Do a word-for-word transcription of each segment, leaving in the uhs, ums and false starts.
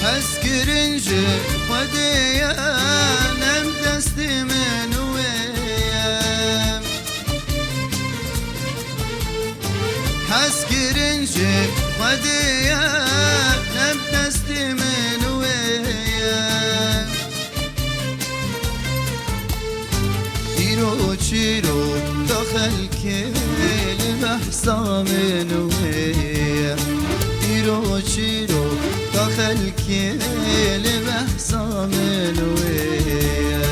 Hezkirin ji Xwedê ye, ne bi destê min wê ye. Hezkirin ji Xwedê ye, ne bi destê min wê ye. Îro çîroka xelkê li behsa min wê ye. Îro çîroka xelkê li behsa min wê ye.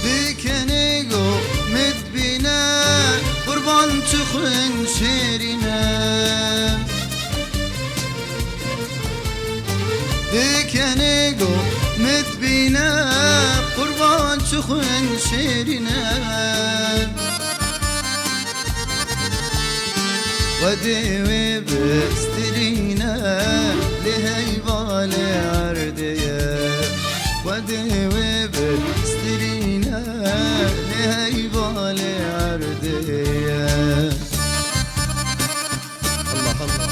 Dikenê go min dibîne, qurban çi xwîn şêrîn e. Dikenê go min dibîne, qurban çi xwîn şêrîn e. Xwedê wê bistirîne, lê heyvalê erdê ye. Xwedê wê bistirîne, lê heyvalê erdê ye. Allah Allah.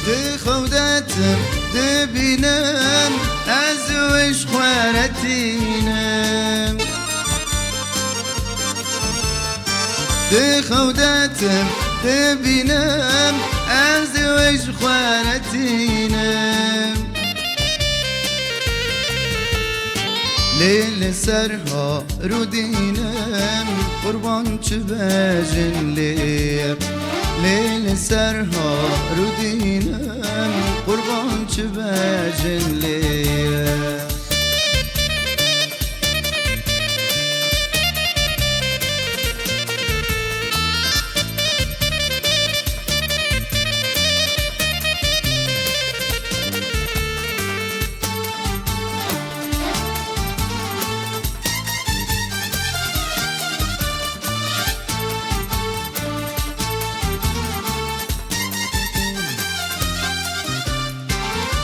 Di xew de tim dibînim, ez wê ji xwe re tînim. Di xew de tim dibînim, ez wê ji xwe re tînim. Lê li ser har û dînim, qurban çi bejin lê. Lê li ser har û dînim, qurban çi bejin lê.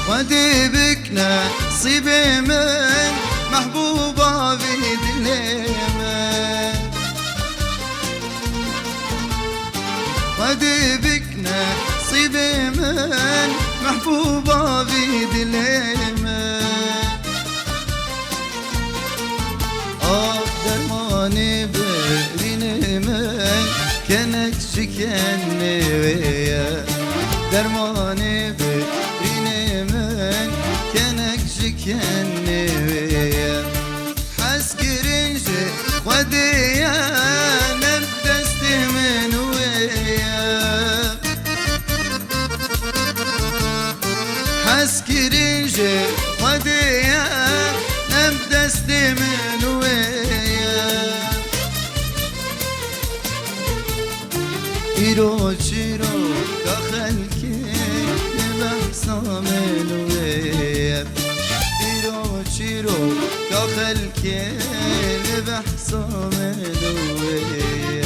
Xwedê bik nesîbê min, mehbûba vî dilê min. Xwedê bik nesîbê min, mehbûba vî dilê min. Ax dermanê birînê min, kenek ji kenê wê ye. Dermanê birînê min, kenek ji kenê wê ye. Hezkirin ji Xwedê ye, ne bi destê min wê ye. Hezkirin ji Xwedê ye, ne bi destê min wê ye. Îro çîroka xelkê li behsa min wê ye. Îro çîroka xelkê li behsa min wê ye.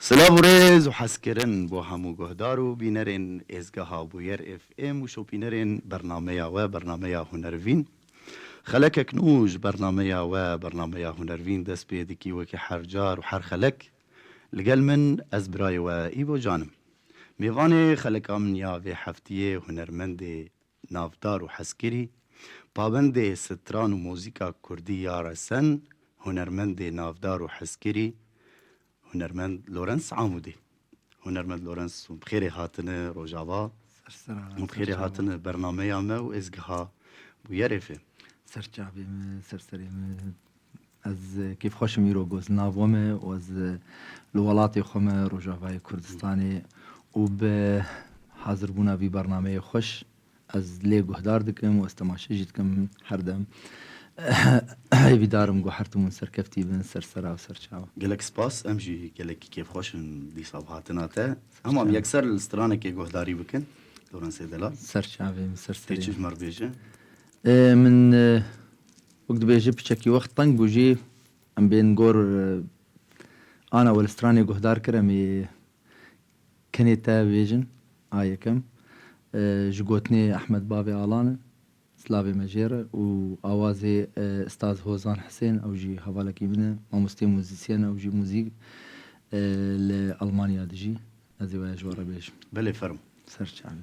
Silav û rêz û hezkirin bo hemû guhdar û bînerên êzgeha Bûyer F M û şopînerên bernameya we, bernameya Hunervîn. Xelekek nû ji bernameya we, bernameya Hunervîn dest pê dikî wekî her car û her xelek. Li gel min ez birayê we Îbo Can im. Mêvanê xeleka min ya vê heftiyê hunermendê navdar û hezkirî, pabendê stran û muzîka kurdî ya resen, hunermendê navdar û hezkirî, hunermend Lawrence Amûdî. Hunermend Lawrence, hûn bi xêrê hatine Rojava. Ser sera, hûn bi xêrê hatine bernameya me û êzgeha Bûyer F M. Ser çavê me, ser serê me. Ez, e, kêfxweş im îro ku ez li nav we me û ez, e, li welatê xwe me, Rojavayê Kurdistanê û bi hazirbûna vî bernameyê xweş ez lê guhdar dikim û ez temaşe jî dikim her dem. Hêvîdar im ku her tim hûn serkeftî bin, ser sera û ser çawa. Gelek spas, em jî gelekî kêfxweş in dîsa bi hatina te. Hema em yekser li stranekê guhdarî bikin. Dorensê delal. Ser çavê min, ser serê min. Tê çi ji me re bêje? E, min, e, wek dibêje piçekî wext teng bû jî em bên gor, e, ana we li stranê guhdar kir, em ê kenê te bêjin, a yekem. E, ji gotinê Ehmed Bavê Alan e, silavê me jê re û awazê, e, Staz Hozan Hisên, ew jî hevalekî min e, mamostê muzîsyen, ew jî muzîk, e, li Almanya dijî. Ez ê we ji we re bêjim. Belê, fermo. Ser çavê.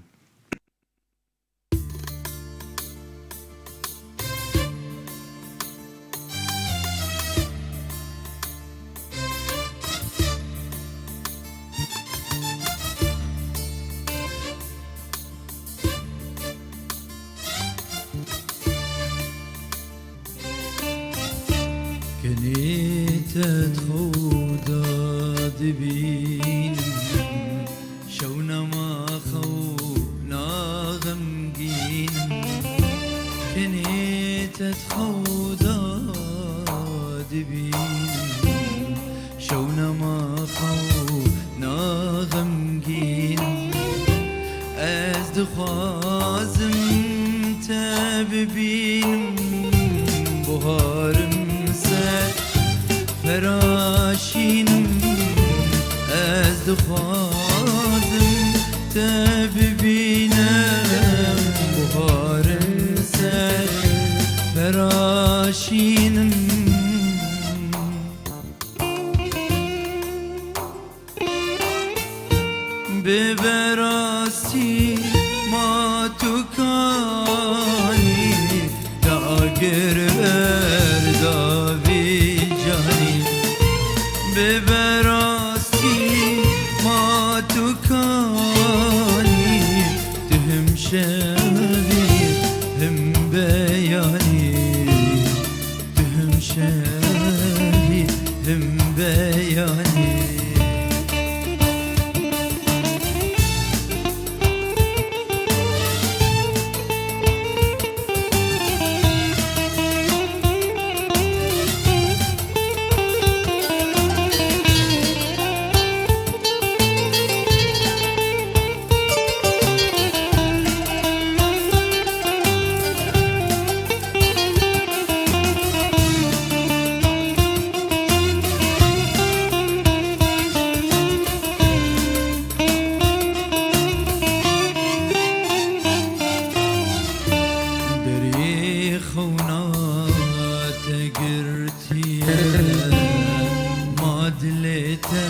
Kenê te di xew de dibînim, şew nema xew naxemgînim. Kenê te di xew de dibînim, şew nema xew naxemgînim. Ez dixwazim te bibînim, buharim ser feraşînim. Ez dixwazim te bibînim, buharim ser feraşînim. Bi berastî ma tu kanî, te agir berda vî canî. Bi berastî ma tu kanî, tu him şevî him beyanî. Tu him şevî him beyanî. Derê xewna te girtiye, ma dilê te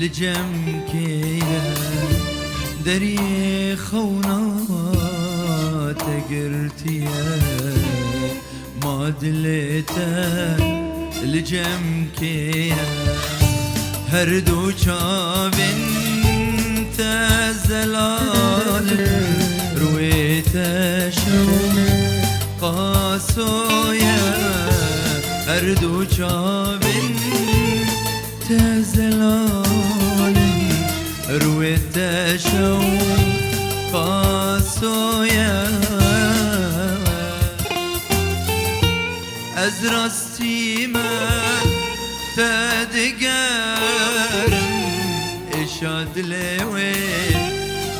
li cem kê ye. Deriyê xewna te girtiye, ma dilê te li cem kê ye. Her du çavên te zelal in, rûyê te şew qaso ye. Her du çavên te zelal in, rûyê te şew qaso ye. Ez rastî me te digerim, êşa dilê wê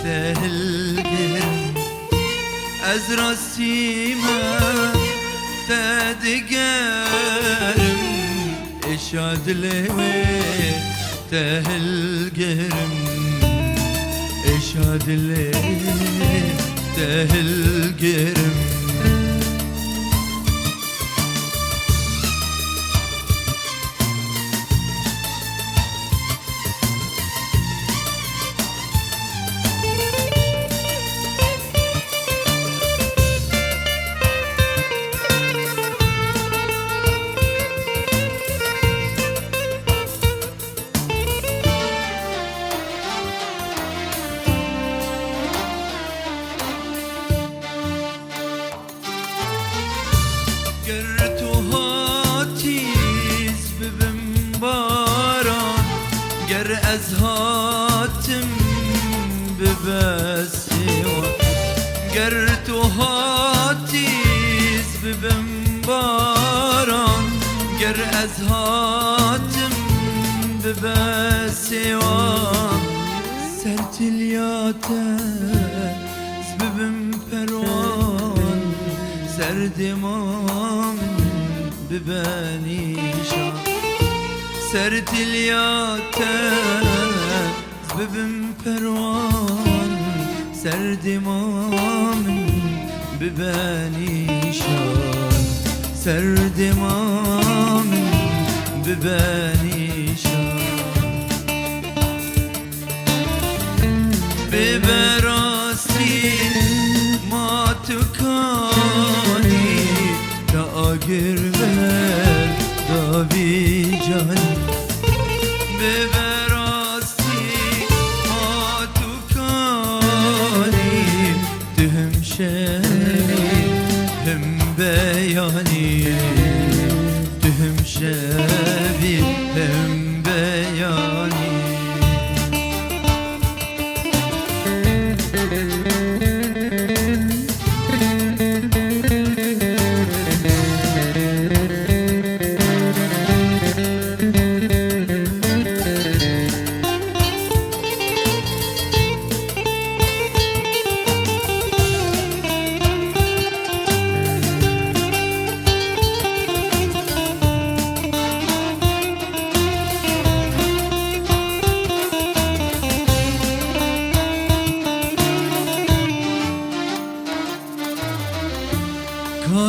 te hilgirim. Ez rastî me te digerim, êşa dilê wê te hilgirim, êşa dilê te hilgirim. baran, ger ez hatim bibe sêwan, ger tu hatî ez bibim baran, ger ez hatim bibe sêwan, ser tiliya te ez bibim perwan, ser dêma min bibe nîşan. Ser tiliya te ez bibim perwan, ser dêma min bibe nîşan. Ser dêma min bibe nîşan. Bê berastî ma tu kanî, te agir ver davî canî. Bê berastî ma tu kanî, tu him şevî him beyanî, tu him şevî him beyanî.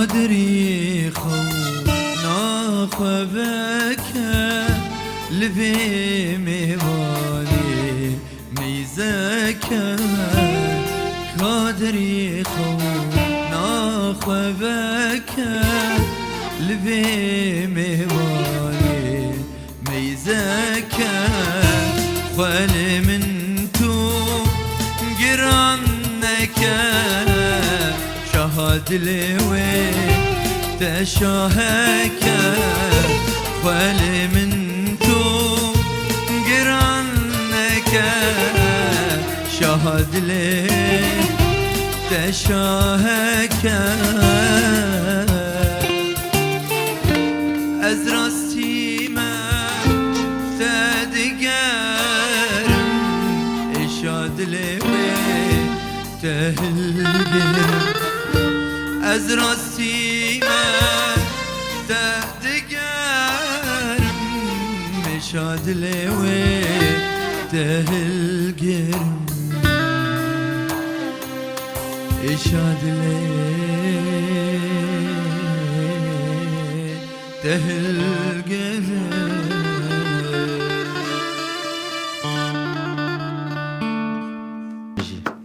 Kadirî xew naxwe veke, li vê mêvanê meyzeke. Kadirî xew naxwe veke, li vê mêvanê meyzeke. Xwelê min tu giran neke, şaha dilê wê te şaheke. Xwelê min tu giran neke, şaha dilê te şaheke. Ez rastî me te digerim, êşa dilê wê te hilgirim. Ez rastî me te digerim, êşa dilê wê te hilgirim. Êşa dilê te hilgirim.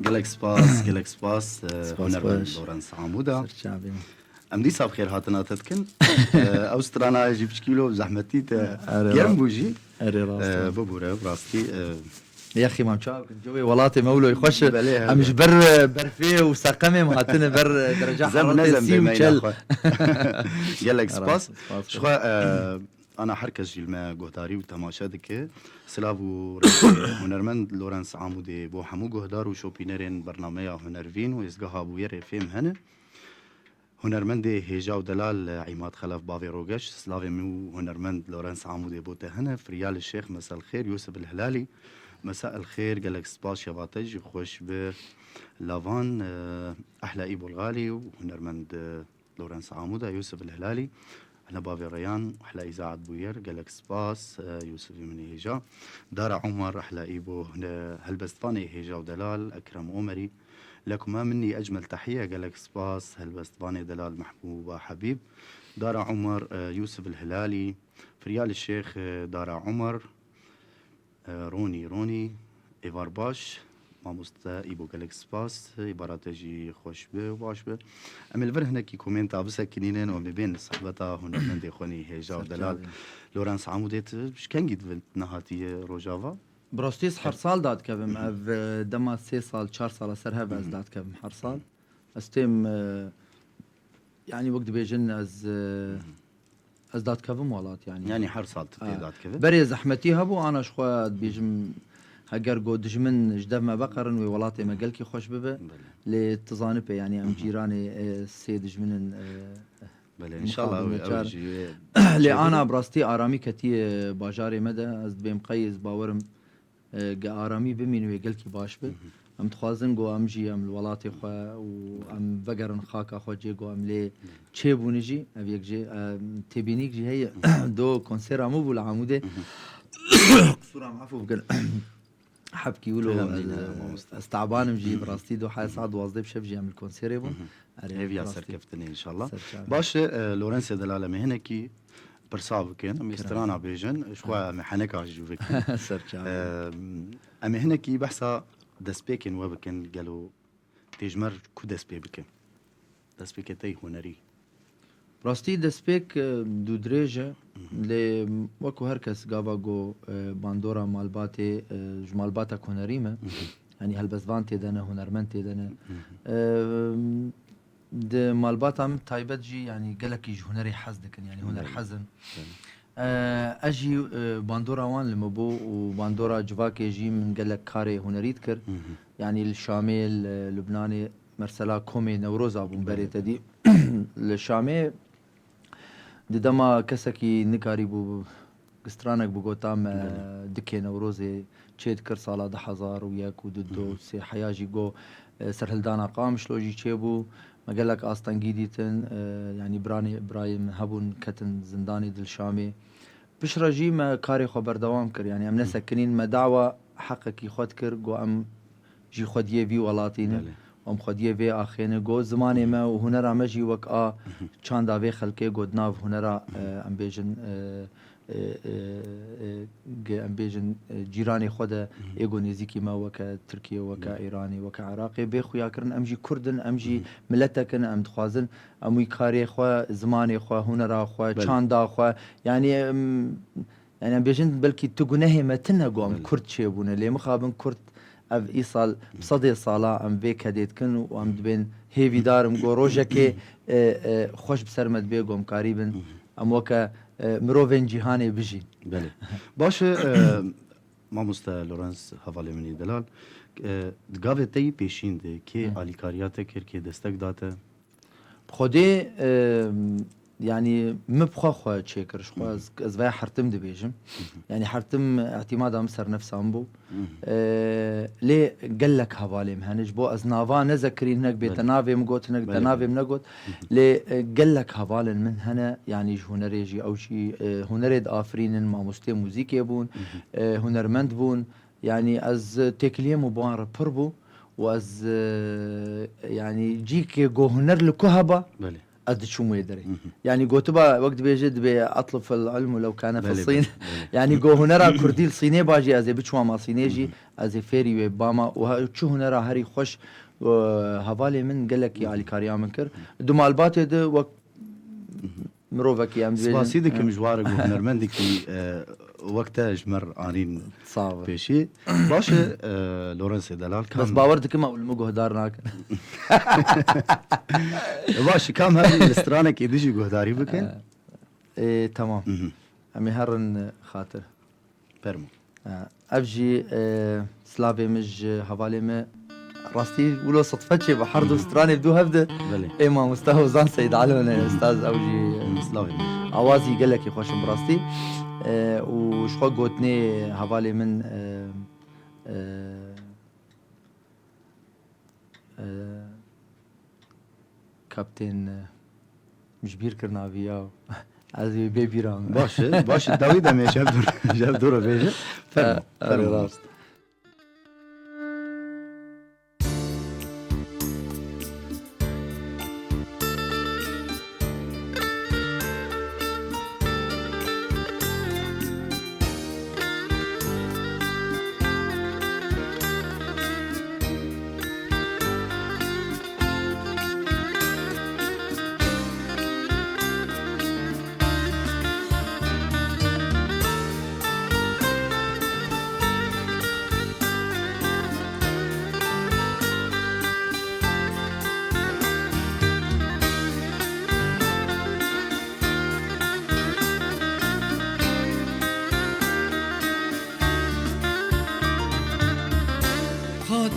Gelek spas, gelek spas, e, Spas hunermend xweş. Lawrence Amuda. Ser çavê min. Em dîsa bi xêr hatina te dikin. E, ew strana jî piçkî wilo zehmetî te Erê germ ra-, bû jî. Erê rast E, e. Bibûre, bi rastî, e, Yexî mam çawa bikin? Cewê welatê me wilo xweş e. Belê, Em hebe. Ji ber, e, berfê û seqemê em hatine ber, e, dereca Zem heratê nezem sî û bêmeyna çel. Xwe. Gelek spas. Rast, spas. Ji xwe, e, ana her kes jî li me guhdarî û temaşe dike. Silav û rêzê hunermend Lawrence Amûdê bo hemû guhdar û şopînerên bernameya Hunervîn û êzgeha Bûyerê fêm hene. Hunermendê hêja û delal, e, Îmad Xelef bavê Rogeş, silavê min û hunermend Lawrence Amûdê bo te hene, Firyal Şêx, Mesa el Xêr, Yûsif el Hilalî. Mesa el Xêr, gelek spas, şeva te jî xweş be. Lavan, e, Ehla Îbol Xalî û hunermend, e, Lawrence Amûda, Yûsif el Hilalî. Ehla bavê Reyan, Ehla Îzaet Bûyer, gelek spas, e, Yûsifê min ê hêja. Dara Umar, Ehla Îbo, hune helbestvanê hêja û delal, Ekrem Omerî. Lekuma minnî ecmel tehiye, gelek spas, helbestvanê delal Mehbûba Hebîb, Dara Umar, e, Yûsif el Hilalî, Firyal Şêx, e, Dara Umar, e, Ronî, Ronî, êvar baş, mamoste Îbo, gelek spas, îbara te jî xweş be û baş be. Em ê li vir hinekî komenta bisekinînin û em ê bên li sohbeta hunermendê xwe nî hêja û delal. Serçavê. Lawrence Amûdê, tu ji kengî divin nehatiye Rojava? Bi rastî ez her sal dadikevim. Ev, e, dema sê sal, çar sala ser hev ez dadikevim her sal. Ez têm, e, yanî wek dibêjin ez, e, Ez dadkevim welat, yanî. Yanî her sal tu tê Ha. dadkevin? Berê zehmetî hebû, ana ji xwe dibêjim, heger got dijmin ji dev me veqerin, wê welatê me gelkî xweş bibe. Belê. Lê tu zanî pê, yanî em Hı hı. cîranê, e, sê dijmin in, e, Belê, inşallah ew, ew jî wê Lê çêbû. Ana bi rastî aramî ketiye bajarê me de, ez dibêm qey, ez bawerim, e, ge aramî bimîn wê gelkî baş be. Hı hı. Em dixwazin ku em jî em li welatê xwe û em vegerin xaka xwe cê ku em lê çêbûne jî, ev yek jê, em têbînîk jî heye. Do konsera min bû li Amûdê. Hı hı. Qisûra min efû bikin. Hebkî wilo, Peyam nîne, e, mamoste. Ez taban im jî, bi rastî do haya saet duwazdeh bi şev jî em li konserê bûn. Hı hı. Erê, Hêviya bi rastî. serkeftinê inşallah. Serçavê. Baş e, e, Lawrence Delal, em ê hinekî pirsa bikin, em ê Kerem. strana bêjin, ji xwe Ha. em ê heneka jî bikin. Serçavê. E, em ê hinekî behsa destpêkên we bikin, gelo tê ji me re ku dest pê bikin? Destpêkê te yî hunerî. Rastî destpêk, e, dûdirêj e, Hı hı. lê wekû her kes gava got, e, bandora malbatê, e, ji malbata hunerî me. Hı hı. Yanî helbestvan tê de ne, hunermend tê de ne. Hı hı. E, di malbata min taybet jî, yanî gelekî ji hunerê hez dikin, yanî huner Belê. hez in. Belê. E, ez jî, e, bandora wan li min bû û bandora civakê jî min gelek karê hunerî dikir. Hı hı. Yanî li Şamê, li Lubnanê, mesela komê Newroza bûn Belê. berê te dî. Li Şamê di dema kesekî nikarîbû stranek bigota me Belê. dikê Newrozê çê dikir sala du hezar û yek û du, du Hı hı. sê heya jî got, e, serhildana Qamişlo jî çêbû. Me gelek astengî dîtin, e, yanî biranê, birayê min hebûn ketin zindanê di li Şamê. Piştre jî me karê xwe berdewam kir. Yanî em Hı. nesekinîn, me dawa heqekî xwe dikir, got em jî xwediyê vî welatî ne. Belê. Em xwediyê vê axê ne. Got zimanê Hı. me û hunera me jî wek a Hı hı. çanda vê xelkê got nav hunera, Hı hı. e, em bêjin, e, e, e, e, ge-, em bêjin, e, cîranê xwe de Hı hı. ê got nêzîkî me weke Tirkiye, weke Belê. Îranê, weke Iraqê bê xuya kirin. Em jî Kurd in, em jî Hı hı. miletek in, em dixwazin em wî karê xwe, zimanê xwe, hunera xwe, Belê. çanda xwe, yanî em, yanî em bêjin belkî tu gunehê me tune got em Belê. Kurd çêbûne. Lê mixabin Kurd ev îsal Hı. sedê sala em vê kedê dikin û em Hı. dibên hêvîdar im got rojekê, e, e, xweş bi ser me dibê got em karîbin. Hı hı. Em weke, e, mirovên cîhanê bijîn. Belê. Baş e, e, mamoste Lawrence hevalê min î delal, e, di gavê te yî pêşîn de kê Hı. alîkariya te kir, kê destek da te? Bi Xwedê, e, yanî min bi xwe xwe çêkir, ji xwe Hı hı. ez, ez veya hertim dibêjim. Hı hı. Yanî hertim îtîmada min ser nefsa min bû. Hı hı. E, lê gelek hevalê min hene. Ji bo ez nava nezekirîn, hinek bê Belê. te navê min got, hinek te Belê, navê belê. min negot. Hı hı. Lê, e, gelek hevalên min hene, yanî ji hunerê jî, ew jî, e, hunerê diafirînin, mamostê muzîkê bûn, Hı hı. e, hunermend bûn. Yanî ez têkiliyê min bi wan re pir bû û ez, e, yanî cîkê got huner li ku heba, Belê. ez diçûm wê derê. Hı hı. Yanî gotiba, wek dibêje, dibê "Etlif el ilmu lew kane Belê, fil Sîn." belê, belê. Yanî got hunera kurdî li Sînê ba jî ez ê biçûma Sînê jî, Hı hı. ez ê fêrî wê bama û he-, çi hunera herî xweş, e, hevalê min gelekî Hı hı. alîkariya min kir. Di malbatê de wek Hı hı. mirovekî em dibêjin. Spasî dikim Hı. ji wan re ku hunermendekî, e, wek te ji me re anîn Sağ ol. pêşî. Baş e, e, Lawrence Delal, Bes kam bawer dikim ew li min guhdar nakin. Baş, kam her li stranekê dijî guhdarî bikin? E, e, tamam. Hı hı. Em ê herin, e, xatir. Fermo. Ha, ev jî, e, slavê min ji hevalê me. Rastî wilo sidfe çêbû, her du Hı hı. stranê bi dû hev de Belê. ê mamosta Hozan Seyîd Alo ne, Hı hı. ustaz ew jî, Hı, slavê min. awazî gelekî xweş in bi rastî. E, û ji xwe gotinê hevalê min, e, e, E, Kaptên, e, min ji bîr kir navî ya. Ez ê bê bîra min. Baş e, baş e. Dawî demê ji hev dûr, ji hev dûr bêje. Fermo, E, fermo erê rast.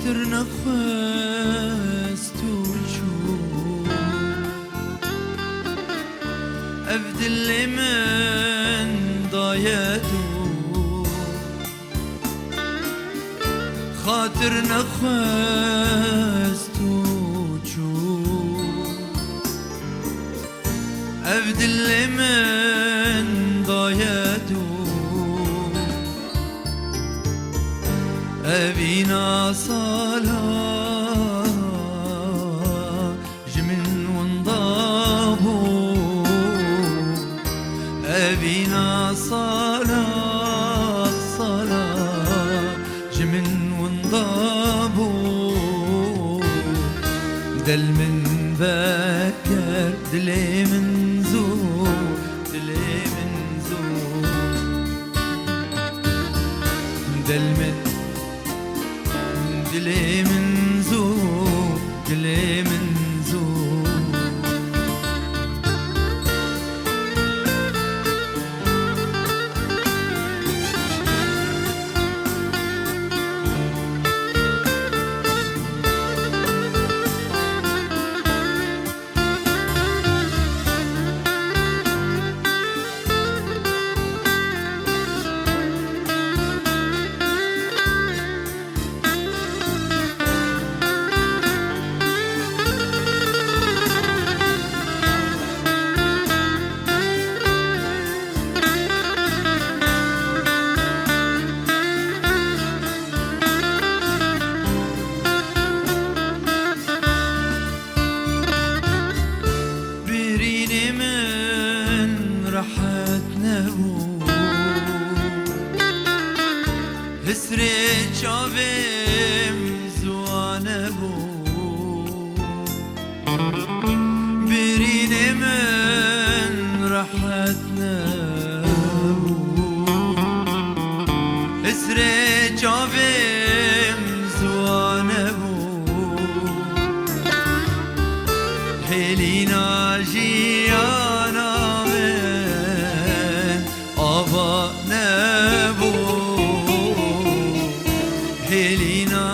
Xatir nexwest û çû. Ev dilê min daye dû. Xatir nexwest û çû. Ev dilê min daye dû. Evîna sala ji min winda bû. Evîna sala, sala ji min winda bû. Del min veger, dilê min zû, dilê min zû. Del min, dilê min zû, dilê min zû. Birînê min rehet nebû. Hisrê çavêm ziwa nebû. Birînê min rehet nebû. Hisrê çavêm ziwa nebû. Hêlîna jiyana min ava nebû. Hêlîna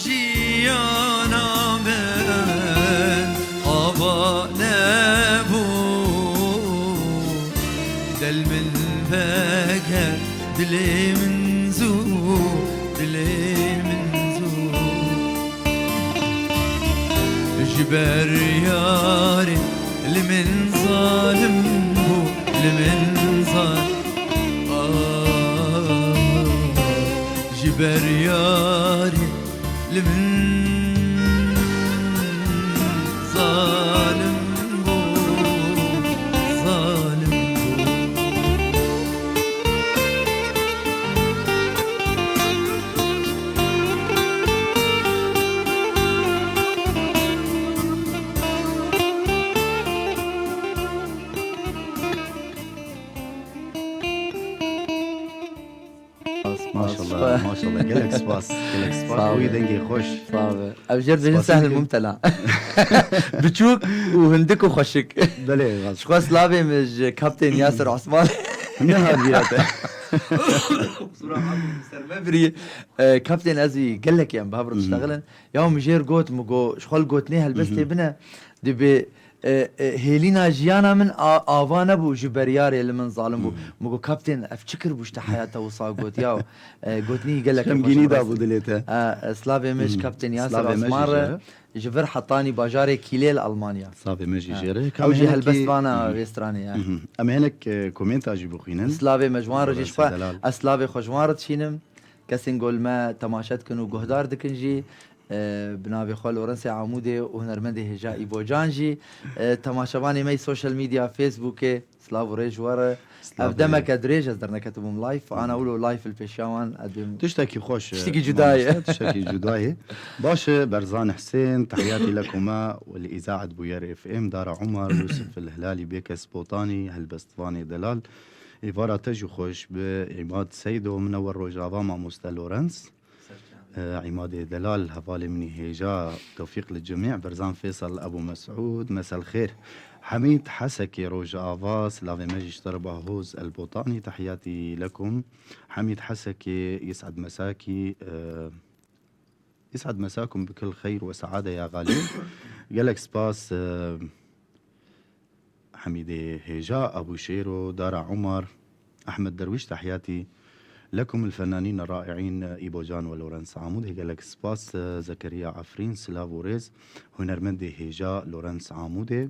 jiyana min ava nebû. Del min veger, dilê min zû, dilê min zû. Ji ber yarê li min zalim bû, li min zal-, ah, ji ber yarê li min zalim bû, zalim bû. Maşallah, maşallah. Gelek spas, gelek spas. Sağ ol. Wî dengê xweş. Sağ ol. Ev jêr dibêjin Spasî sehl dikim. Mumtela. Biçûk û hindik û xweşik. Belê, rast. Ji xwe silavê min ji Kaptên Yasir Osman. Ne hat bîra te. Qusura xwe, ser me birî. E, Kaptên, ez wî gelekî em bi hev re diştexilin. Ya min jêr got, min got, ji xwe li gotinê helbestê bine, dibê, e, e, hêlîna jiyana min a-, ava nebû, ji ber yarê li min zalim bû. Min got, Kaptên, ev çi kiribû ji te heyata wisa got, ya, e, gotinî gelek xemgînî dabû dilê te. E, e, slavê me ji Kaptên Yasir Osman re, ji vir hetanî bajarê Kîlê li Almanya. Slavê me jî jê re. Ew jî helbestvana vê stranê ye. Em ê hinek, e, komenta jî bixwînin. Slavê me ji wan re jî, ji xwe, ez slavê xwe ji wan re dişînim. Kesên ku li me temaşe dikin û guhdar dikin jî, e, bi navê xwe Lorensê Amûdê û hunermendê hêja Îbo Can jî, e, temaşevanê me yê social media, Facebookê, silav û rê ji we re. Ev demeke dirêj ez derneketibûm live. Ana wilo live li pêşiya wan ez bêm. Tiştekî xweş e, tiştekî cuda ye. Mamoste, tiştekî cuda ye. Baş e, Berzan Hisên, tehiyatî lekum li îzaet Bûyer F M, Dara Umar, Yusuf El Hilali, Bêkes Botanî, helbestvanê delal. Êvara te jî xweş bi Îmad Seydo, Minewwer Rojava, Mamoste Lorenz. Ser çavê. E, Îmadê delal, hevalê min î hêja, Tewfîq li cimî, Berzan Fêsal, Ebû Mesûd, mesel xêr. Hemîd Hesekê Rojava, silavê me jî ji te re Bahoz El Botanî, tehiyatî lekum. Hemîd Hesekê, Îsad Mesakî, e, يسعد مساكم بكل خير وسعادة يا غاليين. Gelek spas, e, Hemîdê Hêja, Ebû Şêro, Dara Umar, Ehmed Derwîş, تحياتي لكم الفنانين الرائعين Îbo Can ve Lawrence Amûdê. Gelek spas, e, Zekeriya Efrîn, silav û rêz. Hunermendê Hêja Lawrence Amûdê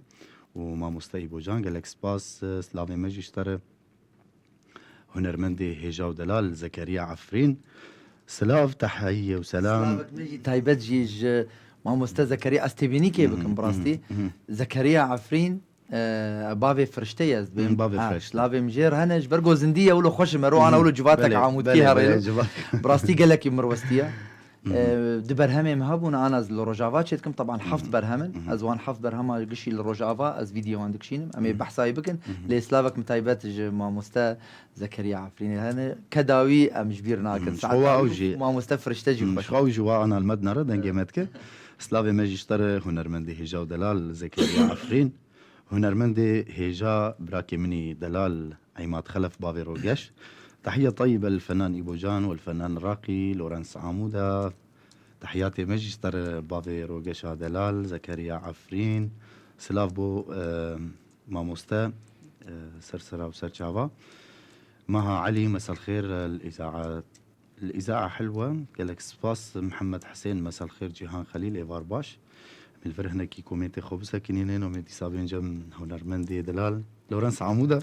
û mamoste Îbo Can, gelek spas, e, silavê me jî ji te re. Hunermendê hêja û delal Zekeriya Efrîn. Silav, tehiye û selam. Silavek min jî taybet jî ji mamoste Zekeriya, ez têbînîkê bikim, bi rastî. Zekeriya Efrîn, e, bavê firişte ye, ez dibêm. Bavê firişte. Silavê min jê re hene, ji ber ku zindî ye, wilo xweş e, mero ana wilo civatek amûdkî herêlo. Bi rastî gelekî min westiye. E, du berhemê me hebûn, ana ez li Rojava çêdikim. Teban heft berhem in. Ez wan heft berhema gişî li Rojava, ez vîdyowan dikişînim. Em ê behsa wî bikin. Lê silavek min taybet ji mamoste Zekeriya Efrînê hene. Keda wî em ji bîr nakin. Saeta wî jî mamoste firişte jî xweş. Xwe jî wa ana li me dinere, dengê me dike. Silavê me jî ji te re, hunermendê hêja û delal Zekeriya Efrîn. Hunermendê hêja, birakê min î delal Îmad Xelef, bavê Rogeş. Tehiye teyyibe li fenan Îbo Can û li fenan Raqî, Lawrence Amûda. Tehiyatê me jî ji te re, bavê Rogeşa delal, Zekeriya Efrîn. Silav bo, e, mamoste, e, ser sera û ser çava. Maha Elî, mesel xêr, e, li îzaa Li îzaa helwa, gelek spas, Mihemed Hisên, mesel xêr, Cîhan Xelîl, êvar baş. Em ê li vir hinekî komêntê xwe bisekinînin, em ê dîsa bên cem hunermendê delal Lawrence Amûda.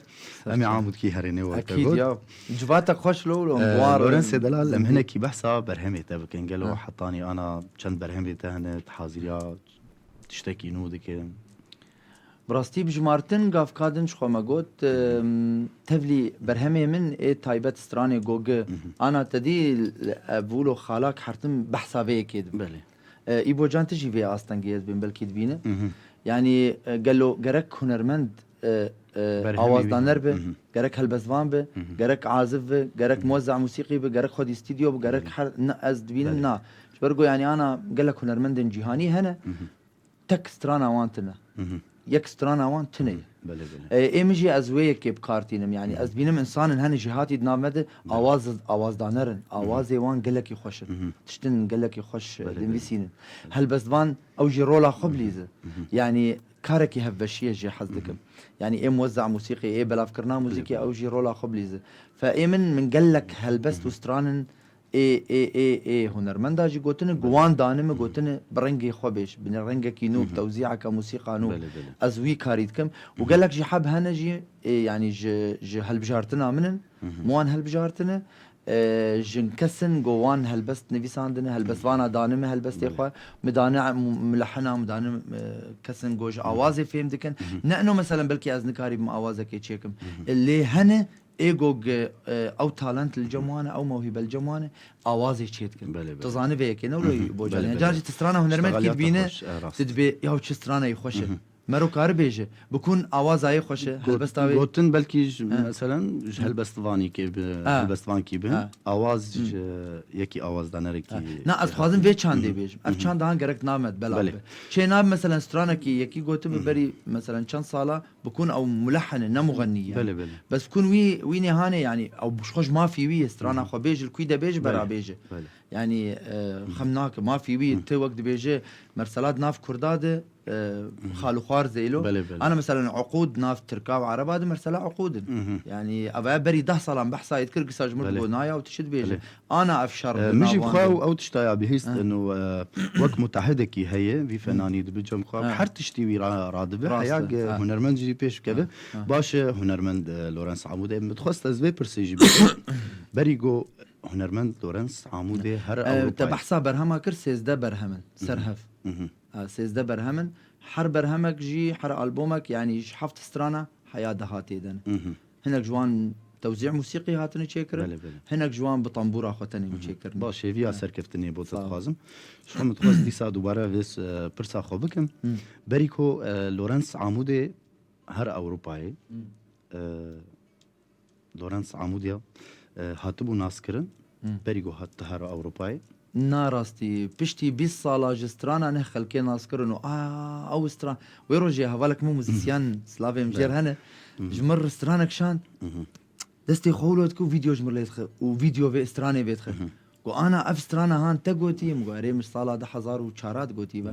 Em ê Amûdkî herênê werte got. Ekîd ya. Civatek xweş lo, lo, e, Lawrenceê delal, em hinekî behsa berhemê te bikin. Gelo hetanî ana çend berhemê te hene, tu haziriya tiştekî nû dikin? Bi rastî bi jimartin gavka din ji xwe me got, em, tevlî berhemê min ê taybet stranê Gogi. Ana te dî, e, vûlo xalak hertim behsa vê yekê dibin. Belê. E, Îbo Can, tu jî vê astengê ez bêm belkî dibîne. Yanî, e, gelo gerek hunermend, e, e, awazdaner be, gerek helbestvan be, gerek aziv be, gerek muwezza musîqî be, gerek xwedî stûdyo be, gerek her, ne, ez dibînim, na. Ji ber ku yanî ana gelek hunermendên cîhanî hene. Tek strana wan tune. Yek strana wan tune ye. Belê, belê. E, ê min jî ez wê yekê bi kar tînim. Yanî ez dibînim însan in hene jêhatî di nav me de awaz, awazdaner in. Awazê wan gelekî xweş in. Tiştin gelekî xweş, e, dinivîsînin. Helbestvan ew jî rola xwe bilîze. Yanî karekî hevbeşiyê jê hez dikim. Yanî ê muwezza musîqî, ê belavkirina muzîkê, ew jî rola xwe bilîze. Fe ê min, min gelek helbest û stranin ê, ê, ê, ê hunermenda jî gotine, ku wan danime gotine, bi rengê xwe bêj, bi rengekî nû, bi tewzîaka musîqa nû. Belê, belê. Ez wî karî dikim. Û gelek jî heb hene jî, ê, yanî ji, ji helbijartina min in, min wan helbijartine, e, ji kesin ku wan helbest nivîsandine, helbestvana danime helbestê xwe, mi dane mu-, mulehina, mi dane, e, kesin ku ji awazê fêm dikin. Ne ino meselen belkî ez nikarîbim awazekê çêkim. E, lê hene, Ê ku, e, ew talent li cem wan e, ew mewhîbe li cem wan e, awazê çê dikin. Belê, belê. Tu zanî vê yekê, ne wilo Bocan. Belê, belê. Car jî tu strana hunermendkî dibîne, tu dibê, yaw çi stranayî xweş e. Mero kari bêje, bikun awaza yê xweş e, helbesta wê. Gotin belkî ji, meselen, ji helbestvanîkê bi, helbestvankî bi. Awaz ji yekî awazdanerekî. Na, ez dixwazim vê çandê bêjim. Ev çanda han gerek name bela be. Çê nabe, meselen, stranekî yekî gotibe berî, meselen, çend sala, bikun ew mulehhen e, ne muxennî ye. Belê, belê. Bes bikun wî, wî nêhanê, yanî ew bi xwe ji mafî wî ye, strana xwe bêje, li kû de bêje, bera bêje. Belê. Yanî, e, xem nake, mafî wî ye, tu wek dibêje, mersela di nav kurda de, e, xal û xwar zeylo. Belê, belê. Ana, meselen, uqûd nav tirka û ereba de mersela uqûd in. Yanî, ev e berî deh salan behsa yê dikir, gisa ji mir digot, naya û tu çi dibêje? Belê. Ana ev şer, e, min jî bi xwe ew tişta ya bihîst, ino, e, wek mutehidekî heye, vî fenanî dibe cem xwe, her tiştî wî ra-, radibe, heya ge hunermend jî pêş bikeve. Baş e, hunermend, e, Lawrence Amûdê, min dixwest ez vê pirsê jî bikim. Berî got hunermend Lawrence Amûdê her Ewropayê. Te behsa berhema kir, sêzdeh berhem in, ser hev. Ha, sêzdeh berhem in. Her berhemek jî, her albomek, yanî ji heft strana heya deha tê de ne. Hinek ji wan tewzî musîqî hatine çêkirin, belê, belê, hinek ji wan bi tambûra xwe tenê bû çêkirin. Baş, hêviya serkeftinê bo te dixwazim. Ji xwe min dixwest dîsa dubare vê, e, pirsa xwe bikim. Berî ku, e, Lawrence Amûdê her Ewropayê, e, Lawrence Amûdiya, e, hatibû naskirin, berî ku hat her Ewropayê. Na rastî, piştî bîst sala ji strana ne xelkê nas kirin û, a, ew stran. Wê rojê hevalek min muzîsyen, slavê min jê re hene, ji min re stranek şand. Destê xwe wilo dike û vîdeo ji min lê dixe û vîdeo vê stranê vê dixe. Go ana ev strana han te gotî? Min go erê, min sala du hezar û çar de gotî be.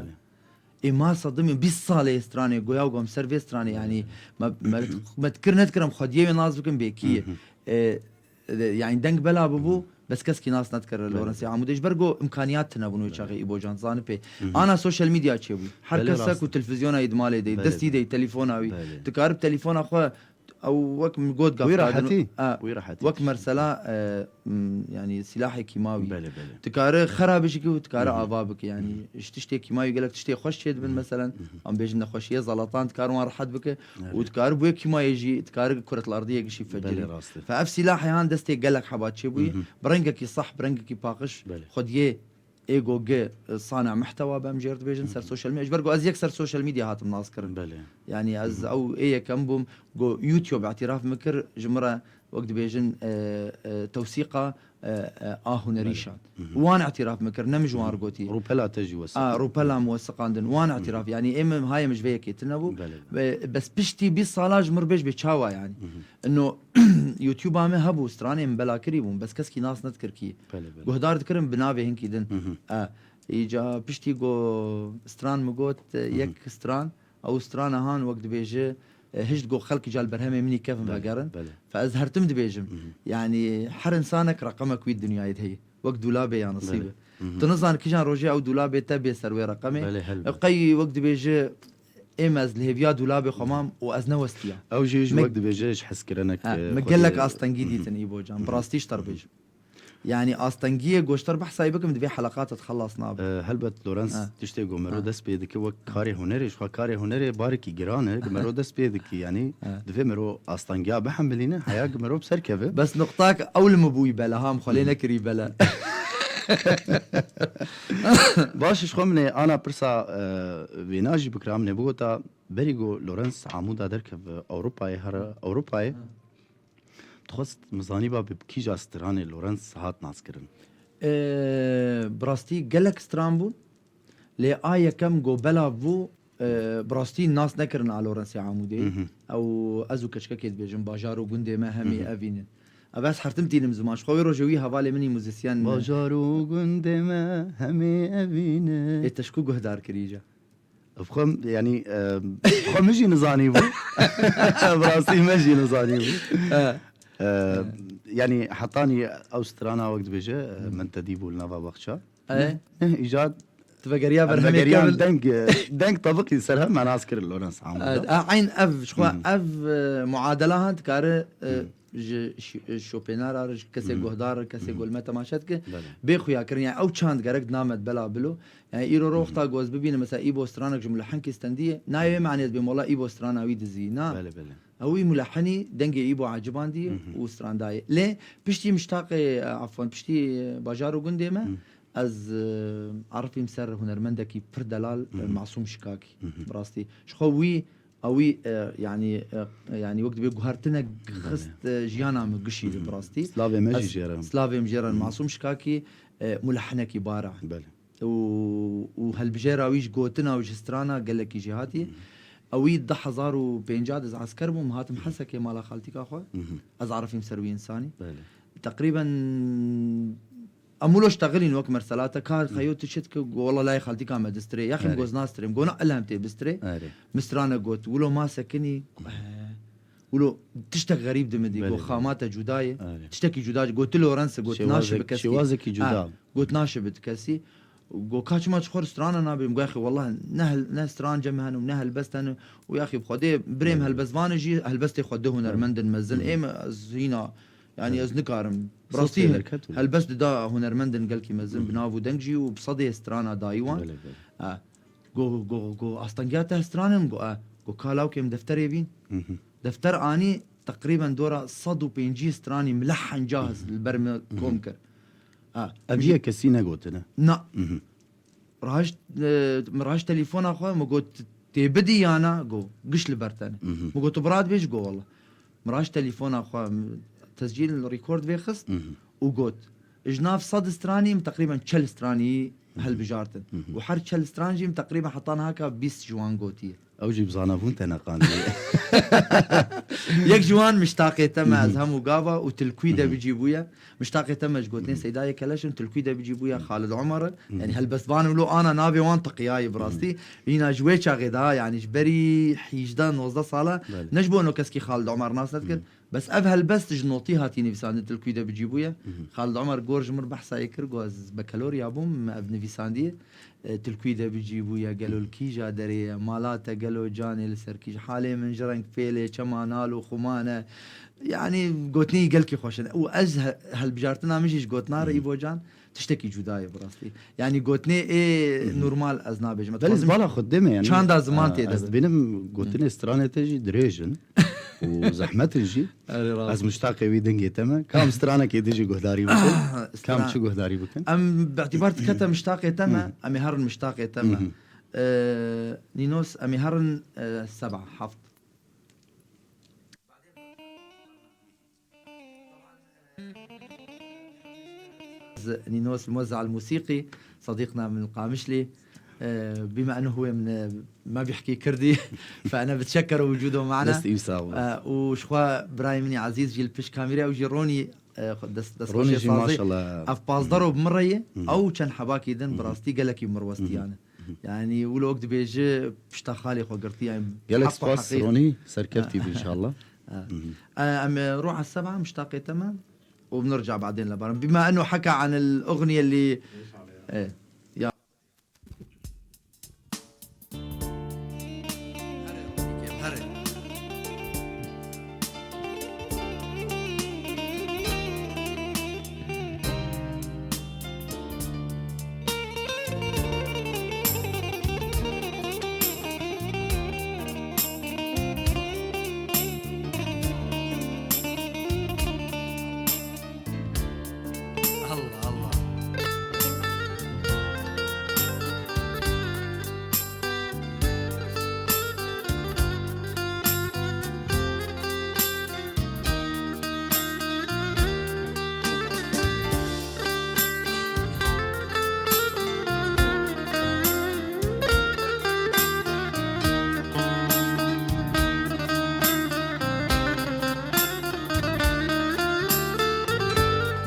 Ê ma sedimê bîst salê stranê goya û gom ser vê stranê, yanî me, me, me dikir nedikir em xwediyê wê nas bikin bê kî ye. E, e, yanî deng bela bibû, bes keskî nas nedikir li Lawrence Amûdê. Ji ber go imkaniyat tune bûn wê çaxê Îbocan, zanî pê. Ana social media çêbû. Her Belê, kes rast. Ku televîzyona wî di malê de, Belê, destî belê. De telefona wî. Belê. Dikare bi telefona xwe, ew wek min got Wî gaftadin. Rehetî. A, Wî rehetî. Wek mesela, e, m, yanî silahê kîmawî. Belê, belê. Dikare xera bijî û dikare Hı hı. ava bike. Yanî Hı hı. ji tiştê kîmawî gelek tiştê xweş çêdibin Hı hı. Mesela. Hı hı. Em bêjin nexweşiyê zalatan dikare wan rehet bike. Evet. Û dikare bi wê kîmayê jî dikare kuretlardiyê gişî fecirî. Belê, rast e. Fe ev silahê han destê gelek heba çêbûyî. Hı hı. Bi rengekî sah, bi rengekî paqij. Belê. Xwediyê ê go gi, e, sana mehtewa be em jê re dibêjin ser Hı hı. Social media. Ji ber go ez yek ser social media hatim nas kirin. Belê. Yanî ez Hı hı. ew ê yekem bûm, go YouTube îtiraf min kir, ji min re wek dibêjin, e, e, tewsîqa, e, e, a hunerî Belê. Şand. Hı hı. Wan îtiraf min kir, ne min ji wan Hı. re gotî. Rûpela te jî wesiq. A, rûpela min wesiqandin, wan Hı. îtiraf. Yanî ê min hayê min ji vê yekê tune bû. Belê, belê. Be-, bes piştî bîst sala ji min re bêj bê çawa yanî. Hı hı. Ino YouTube-a me hebû, stranê min bela kirî bûn, bes keskî nas nedikir kî. Belê, belê. Guhdar dikirin bi navê hinkî din. Hı hı. E, îca piştî go stran mi got, e, Hı hı. yek stran, ew strana han wek dibêje, e, hişt go xelk îca li berhemê min î kevin Belê, vegerin. Belê. Fe ez her tim dibêjim. Hı hı. Yanî her insanek reqemek wî di dinyayê de heye. Wek dûlabê ya nisîbe. Belê. Hı hı. Tu nizan kijan rojê ew dûlabê te bê ser wê reqemê. Belê, helbet. Ew qey wek dibêje, êm ez li hêviya dûlabê xwe mam û ez newestiya. Ew jî ji Me- wek dibêje ji hezkirinek, Ha, e, me xwedî gelek astengî Hı hı. dîtin Îbocan. Hı Bi hı. rastî ji te re Hı hı. bêjim. Yanî astengiyê goşter behsayî bikim, divê heleqata te xelas nabe. E, helbet Lorenz Ha. tiştê go mero Ha. dest pê dike wek karê hunerê, ji xwe karê hunerê barekî giran e, go mero dest pê dike, yanî Ha. divê mero astengiya bihemilîne, heya go mero bi ser keve. Bes nuqtak ew li min bûyî bela, ha, em xwe lê Hı. nekirî bela. Baş, ji xwe min ê ana pirsa, e, vêna jî bikira, min ê bigota, berî go Lorenz Amûda derkeve Ewropayê, here Ewropayê, Hı. dixwest min zanîba bi kîja stranê Lorenz hat naskirin. E, bi rastî gelek stran bûn. Lê a yekem go belav bû, e, bi rastî nas nekirin a Lawrence Amûdê. Hı hı. Ew ez û keçikekê dibêjin, bajar û gundê me hemî Hı hı. evîn in. Ev ez hertim tînim ziman. Ji xwe wê rojê wî hevalê min î muzîsyen. Bajar û gundê me hemî evîn in. Ê te ji ku guhdar kirî îca? Bi xwe, yanî, e, xwe min jî nizanî bû. Bi rastî me jî nizanî bû. E. E, E. Yanî hetanî ew strana wek dibêje, e, Hı. min te dî bû li nava baxça. E. Neh, neh, îca Tu vegeriya em berhemê vegeriyan kevin. deng, e, deng tebiqî ser hev me nas kir Lawrence Amûda. E, e, eyn ev, ji xwe Hı. ev, e, muadela han dikare, e, Hı. ji şi-, e, şopênara re, ji kesê Hı. guhdar re, kesê Hı. ku li me temaşe dike, Belê. bê xuya kirin. Yani ew çand gerek di name de bela bilo. Yani îro ro Hı. wexta ku ez bibînim, mesela Îbo stranek ji mulehenkê stendiye, nayê wê manê ez bêm, wela Îbo strana wî dizî. Na. Belê, belê. Ew wî mulehenî dengê Îbo ecibandiye Hı hı. û strandaye. Lê piştî miştaqê, e, afwan, piştî, e, bajar û gundê me, Hı. ez, e, arifîm ser hunermendekî pir delal, e, Hı hı. Masûm Şikakî. Hı hı. Bi rastî. Ji xwe wî, ew wî, e, yanî, e, yanî wek dibê guhertinek Belê. xist, e, jiyana min gişî de Hı hı. bi rastî. Slavê me jî Ez jê re. Slavê min jê re Hı hı. Masûm Şikakî, e, mulehenekî bara. Belê. û, û helbijêra wî ji gotina û ji strana gelekî jêhatî. Hı hı. Ew wî du hezar û pêncî de ez esker bûm, hatim Hı hı. Hesekê mala xaltîka xwe. Hı hı. Ez arifîm ser wî însanî. Belê. Teqrîben em wilo ştexilîn wek merselate, ka Hı. xeyo tu çi dike, go wela layê xaltîka me distirê, yaxîm Erê. go ez nastirêm, go na ilhem tê bistirê. Erê. Min strane got, wilo ma sekinî, Hı. eh, Wilo tiştek xerîb di min dî, Belê, got, belê. Xama te cuda ye. Erê. Tiştekî cuda, got, tu Lawrence, got, naşe Şêwazek-, bi keskî. şêwazekî cuda. Ha, got, naşe bi kesî. Got, ka çima ji xwe re strana nabêm? Got, yaxî, wallah, ne hel-, ne stran cem hene û ne helbest hene. Û yaxî, bi Xwedê birêm Belê. helbestvanê jî, helbestê xwe du hunermendin mezin. Belê. Êm ez hîna, yani Belê. ez nikarim. Bi Saz rastî pê derket û helbest dida hunermendin gelkî mezin, Hı hı. bi nav û deng jî û bi sedê strana dayî wan. Belê, belê. Ha. Go, go, go, astengiya te stranin? Go, e. Go, ka lawkê min defterê bîn. Hı hı. Defter anî, teqrîben dora sed û pêncî stranî mileh henca Hı hı. li ber min Hı hı. kom kir. Ha, Ev min jî yek kesî negotine. Na. Hı hı. Raşt, e, min raşt telefona xwe, min got, tê bidî ya na? Go, giş li ber te ne. Hı hı. Min got, tu bi rad bêj? Go, wela. Min raşt telefona xwe, tescîl, rekord vê xist Hı hı. û got, ji nav sed stranî min teqrîben çel stranî hilbijartin. Û her çel stran jî min teqrîben heta niha ka bîst ji wan gotiye. Ew jî bi zanabûn te neqandiye. Yek ji wan Miştaqê Te Me Ez Hem û Gava û Tilkûyî De Bicî Bûye. Miştaqê Te Me ji gotinên Seydayê Keleş in, Tilkûyî De Bicî Bûye Xalid Omer in. Yanî helbestvan wilo ana navê wan teqiyayî bi rastî. Hîna ji wê çaxê daha, yanî ji berî hîjdeh nozdeh sala, belê, ne ji bo ino keskî Xalid Omer nas nedikir. Bes ev helbest ji notî hatî nivîsandin, Tilkûyî De Bicî Bûye. Xalid Omer gor ji min re behsa yê kir, got, ez bekalorya bûm, me ev nivîsandiye. E, Tilkûyî De Bicî Bûye, gelo li kîja derê ye, mala te gelo canê li ser kîj, halê min ji reng fêlê, çema nal û xuman e. Yanî gotinî gelkî xweş in. Û ez he-, helbijartina min jî ji gotina re, Îvo Can, tiştekî cuda ye bi rastî. Yanî gotinê ê normal ez nabêjim. Ez Belê dixwazim bala xwe deme, yanî, çanda ziman e, tê de ez be. Dibînim gotinê stranê te jî dirêj in û zehmet in jî. Erê, rast. Ez miştaqê wî dengê te me. Kam stranekê din jî guhdarî bikin? Kam stran- çi guhdarî bikin? Em bi îtibar dikete Miştaqê Te Me, em ê herin Miştaqê Te Me. E, Nînos, em ê herin, e, seba, heft. نينوس الموزع الموسيقي، صديقنا من القامشلي. آه، بما أنه هو من، ما بيحكي كردي، فأنا بتشكر وجوده معنا. Dest î sağ ol. آه، û ji xwe birayê min î ezîz jî li pişt kamîrê ew jî Ronî, e, xwe dest-, destxweşê Ronî jî sazê. Maşallah. Ev pazdeh ro bi min re ye. Ew çend hebakî din bi rastî gelekî min re westiyane. Yanî wilo wek dibêje pişta xalê xwe girtî, yanî Gelek heq û spas heqî. Ronî, serkeftî bi inşallah. Ha. E, em ê roja seba Miştaqê Te Me û بنرجع بعدين لبعض. بما أنه حكى عن الأغنية اللي، إيه، يا. Allah Allah.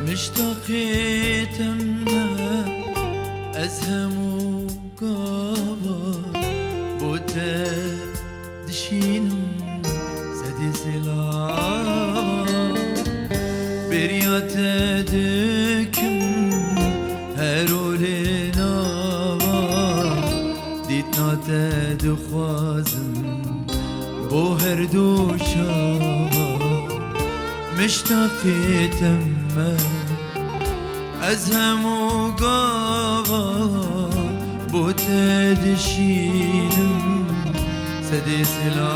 Miştaqê te me, ez hemû gava bo te dişînim sedê sela. Bêriya te dikim her olê nava, dîtina te dixwazim bo her du çava. Miştaqê te me, ez hemû gava bo te dişînim sedê sela.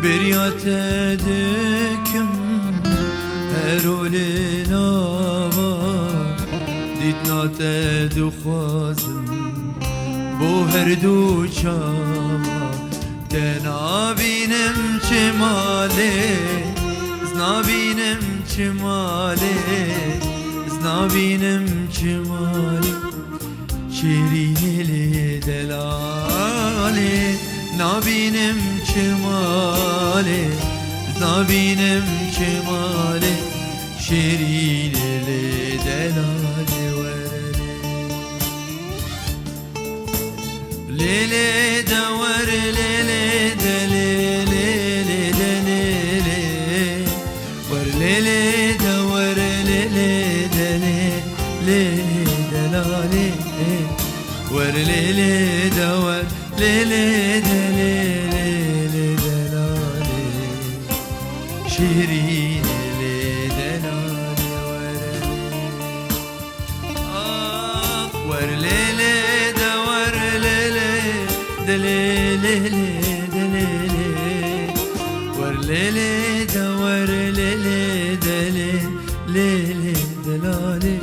Bêriya te dikim her olê nava, dîtina te dixwazim bo her du çava. Te nabînim çi malê, ez nabînim çi malê, ez nabînim çi malê. Şêrînê lê delalê, nabînim çi malê, ez nabînim çi malê. Şêrînê lê delalê, were lê. Lê lê de wer, lê lê de lê, lê lê de lê lê. Wer lê lê de wer, lê lê de lê, lê lê de la lê. Wer lê lê de wer, lê lê de lê, lê lê de la lê. Şêrînê lê delalê, wer lê. Ax, wer lê lê de wer lê lê, de lê lê lê, de lê lê. Wer lê lê de wer lê lê, de lê, lê lê de la lê.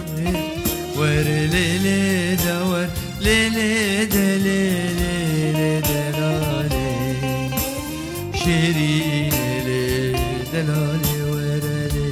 Wer lê lê de wer lê lê, de lê lê lê, de la lê. Şêrînê lê delalê, wer lê.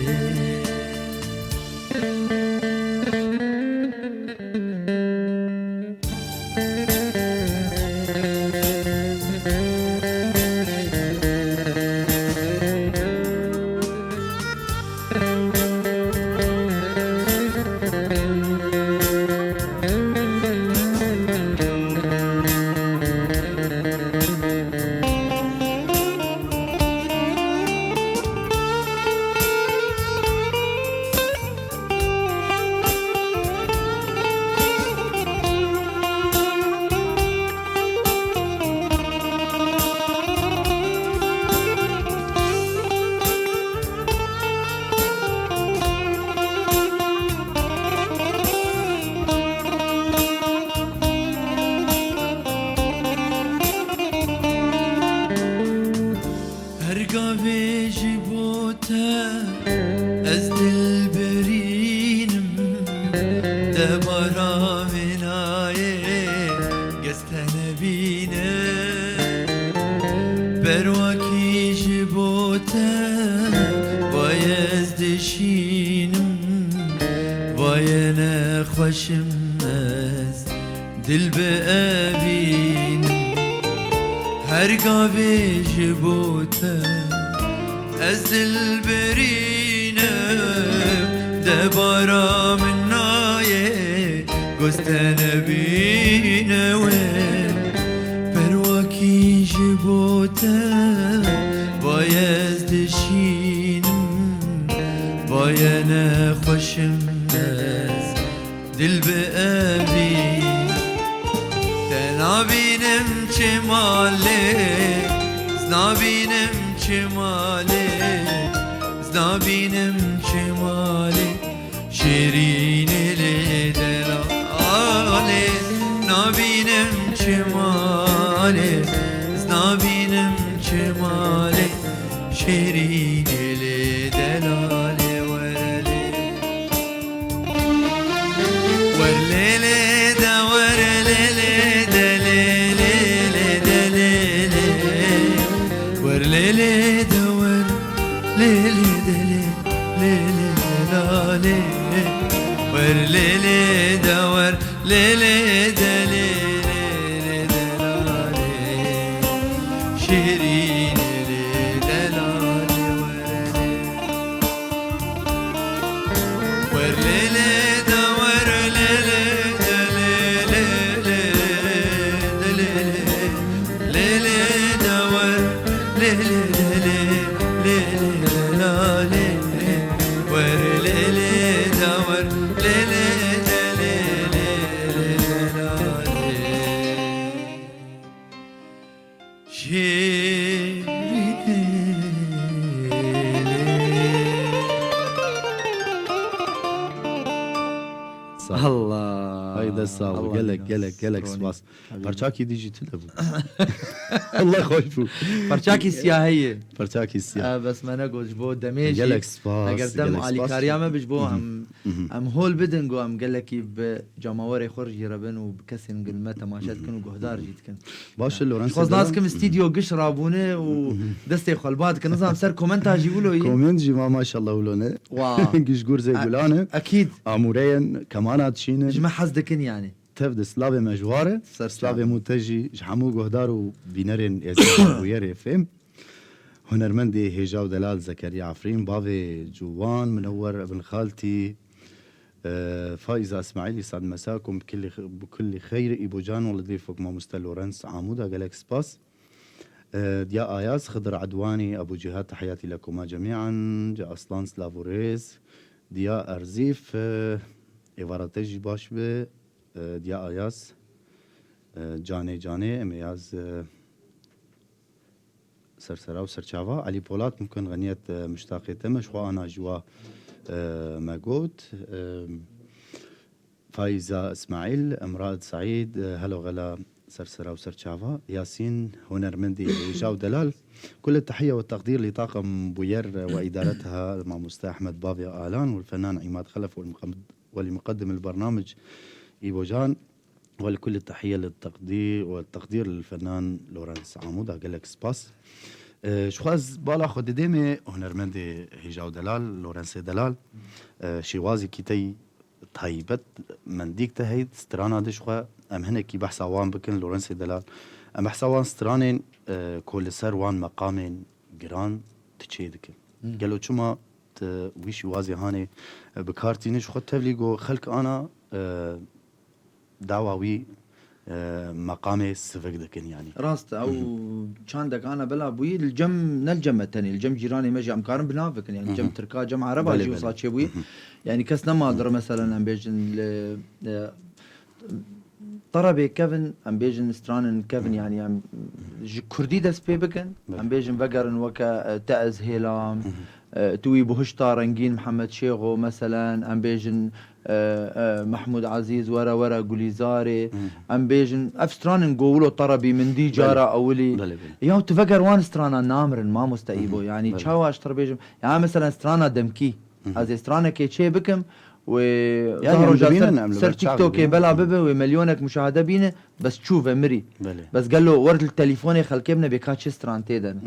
Her gavê ji bo te ez dilberînim, debara min nayê, kes te nebîne. Berwakî ji bo te, vay ez dişînim, vay nexweşim ez. Dil bi evîn her gavê ji bo te, ez dilberînim, debara min nayê, goz te nebîne wê. Berwakî ji bo te, vay ez dişînim, vay nexweşim ez. Dil bi evî te nabînim çi malê, z nabînim çi malê, z nabînim çi malê, şêrînê lê delalê, nabînim çi malê, z nabînim çi malê, şêrînê lê delalê were lê. Wer lê lê de wer lê lê de lê lê lê de lê lê. Wer lê lê de wer lê lê de lê lê lê de la lê. Wer lê lê de wer lê lê de lê lê lê de la lê. Şêrînê lê delalê were lê. Wer lê lê de wer lê lê de lê lê lê de lê lê. Lê lê de wer lê lê de lê lê lê de la lê. Wer lê lê de wer lê lê de lê lê lê de la lê. Şêrînê lê. Sağ ol. Allah. Hayda sağ ol. Allah gelek, razı gelek, olsun. Gelek spas. Parçakî dî jî tune bû. Allah xweş bû. Parçakî siyahê ye. Parçakî siyah. Ee, bes me negot ji bo demê jî. Gelek spas. Eger dem alîkariya me bi ji bo em, em hol bidin ku em gelekî bi cemawerê xwe jî re bin û bi kesên gilme temaşe dikin û guhdar jî dikin. Baş e, Lorenz. Xwez nas kim stîdyo giş rabûne û destê xwe li ba dikin. Nizam ser komenta jî wilo yî. Koment jî ma maşallah wilo ne. Wa. Giş gurzê gulane. Ekîd. Amûreyên kemana dişîne. Ji me hez dikin yani. Tev de slavê me ji wa re. Ser slavê mû te jî ji hemû guhdar û bînerên êzî bûyerê fêm. Hunermendê hêja û delal Zekeriya Efrîn, bavê ciwan, Minewwer Ebn Xaltî, e, Faiza Îsmaîlî, Sad Mesakum, bi kulî xeyr, Îbocan û li dîfok mamoste Lorenz Amuda, gelek spas. E, Diya Ayaz, Xidir Edwanî, Ebû Cîhad, Tehiyatî lekuma cemîan, Ci Aslan, silav û rêz, Diya Erzîf, e, êvara te jî baş be, e, Diya Ayaz, e, canê canê, em ê yaz, e, Sersera û serçava. Elî Polat, mumkin xeniyet, e, muştaqê te me, ji xwe ana ji wa, e, me got. E, Faiza Îsmaîl, Emrad Seîd, e, helo xela sersera û serçava. Yasîn, hunermendê hêja û delal. Kul tehiye ve teqdîr li taqim bûyer ve îdaretiha, mamoste Ehmed Bavya Alan û fenan Îmad Xelef û muqem-, û li muqeddim el bernamec Îbocan. Welkul tehiye li teqdî-, we teqdîr li fenan Lorenz Amuda, gelek spas. E, ji xwe ez bala xwe didêmê hunermendê hêja û delal, Lorenzê Delal. E, şêwazekî tey taybet, mendîk te heyt, strana de ji xwe em hinekî behsa wan bikin, Lorenzê Delal. Em behsa wan stranên, e, ku li ser wan meqamên giran tu çê dikin. Hmm. Gelo çima e, wî şîwazê hanê, e, bi kar tînin ji xwe tevlî ku xelk ana, e, dawa wî, e, meqamê sivik dikin, yanî. Rast e, ew çandek ana bela bûyî, li cem, ne li cem me tenê, li cem cîranê me jî em karin bi nav bikin, yanî cem Tirka, cem Ereba jî wisa çêbûyî. Yanî kes nema li re, meselen, em bêjin li, e, terebê kevin, em bêjin stranin kevin, yanî em ji kurdî dest pê bikin, em bêjin vegerin weke, e, Te ez hêlam, e, Tu wî buhişta rengîn Mihemed Şêxo, meselen, em bêjin, e, e, Mehmûd Ezîz, Were were Gulîzarê, em bêjin, ev stranin go wilo terebî min dî cara ewilî. Belê, belê. Ya tu veger wan strana namirin, mamoste Îbo, yanî çawa ez ji te re bêjim? Ya, meselen, strana demkî, ez ê stranekê çê bikim, wê zahro ja ser, ser TikTokê bela bibe, wê milyonek muşahede bîne, bes çû ve mirî. Belê. Bes gelo wer li telîfonê xelkê bine bê ka çi stran tê de ne.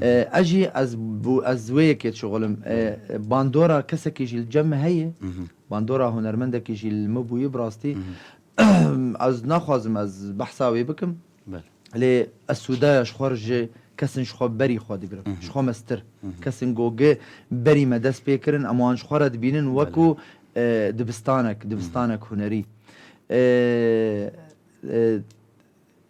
E, ez jî ez bû, ez wê yekê dişixulim. E, bandora kesekî jî li cem me heye. Bandora hunermendekî jî li me bûye bi rastî. Ez naxwazim ez behsa wê bikim. Belê. Lê ez sûdaya ji xwe re ji kesin ji xwe berî xwe digirim. Ji xwe mestir. Kesin go gi berî me dest pê kirin, em wan ji xwe re dibînin wekû, e, dibistanek, dibistanek hunerî. E, e,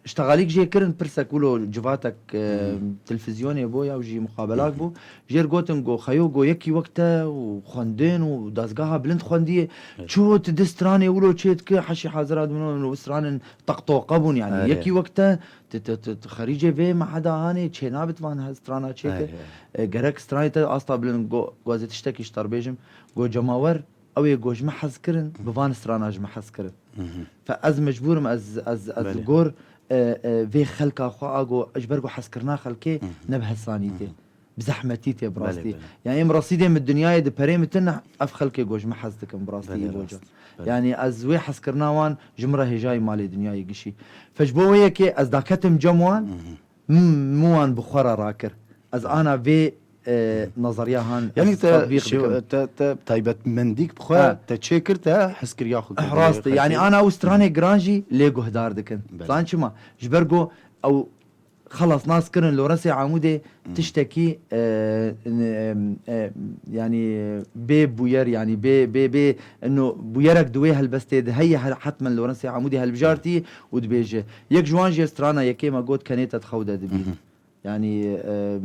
Ştexalîk jê kirin, pirsek wilo civatek, e, telfizyonê bû ya û jî muqabelak bû. Jêr gotin go xeyo go yekî wek te û xwendin û dezgeha bilind xwendiye. Çi tu di stranê wilo çê dike, heşî hazira dibin û stranin teqtoqe bûn, yanî yekî wek te, tu, tu, tu, tu xerîcê vê meheda hanê çê nabit van he strana çêke. E, gerek stranê te asta bilind go, go ez ê tiştekî ji te re bêjim. Go cemawer, ew ê go ji me hez kirin, bi van strana ji me hez kirin. Fe ez mecbûr im, ez, ez, ez li gor, e, e, vê xelka xwe a go, ji ber ku hezkirina xelkê ne bi hesanî tê. Bi zehmetî tê bi rastî. Belê, belê. Yani em resîdê min dinyayê di perê min tune, ev xelkê go ji me hez dikin bi rastî. Belê, Îbo can. Belê. Yani ez wê hezkirina wan ji min re hêjayî malê dinyayê gişî. Fe ji bo wê yekê ez daketim cem wan, m-, min wan bi xwe re rakir. Ez ana vê, e, nazariya han, yanî ez te tatbîq şew-, dikim. Te, te taybetmendîk bi xwe, ha, te çêkir, te hezkiriya xwe kir. Rast e. Yanî ana ew stranê giran jî lê guhdar dikin. Belê. Zan çima? Ji ber ku ew xelas nas kirin Lawrence Amûdê tiştekî, e, n-, e, e, yanî bê bûyer, yanî bê, bê, bê, ino bûyerek di wê helbestê de heye, her, hetmen Lawrence Amûdê helbijartî û dibêje. Yek ji wan jî strana yekê me got, kenê te di xew de dibî. Yanî, e,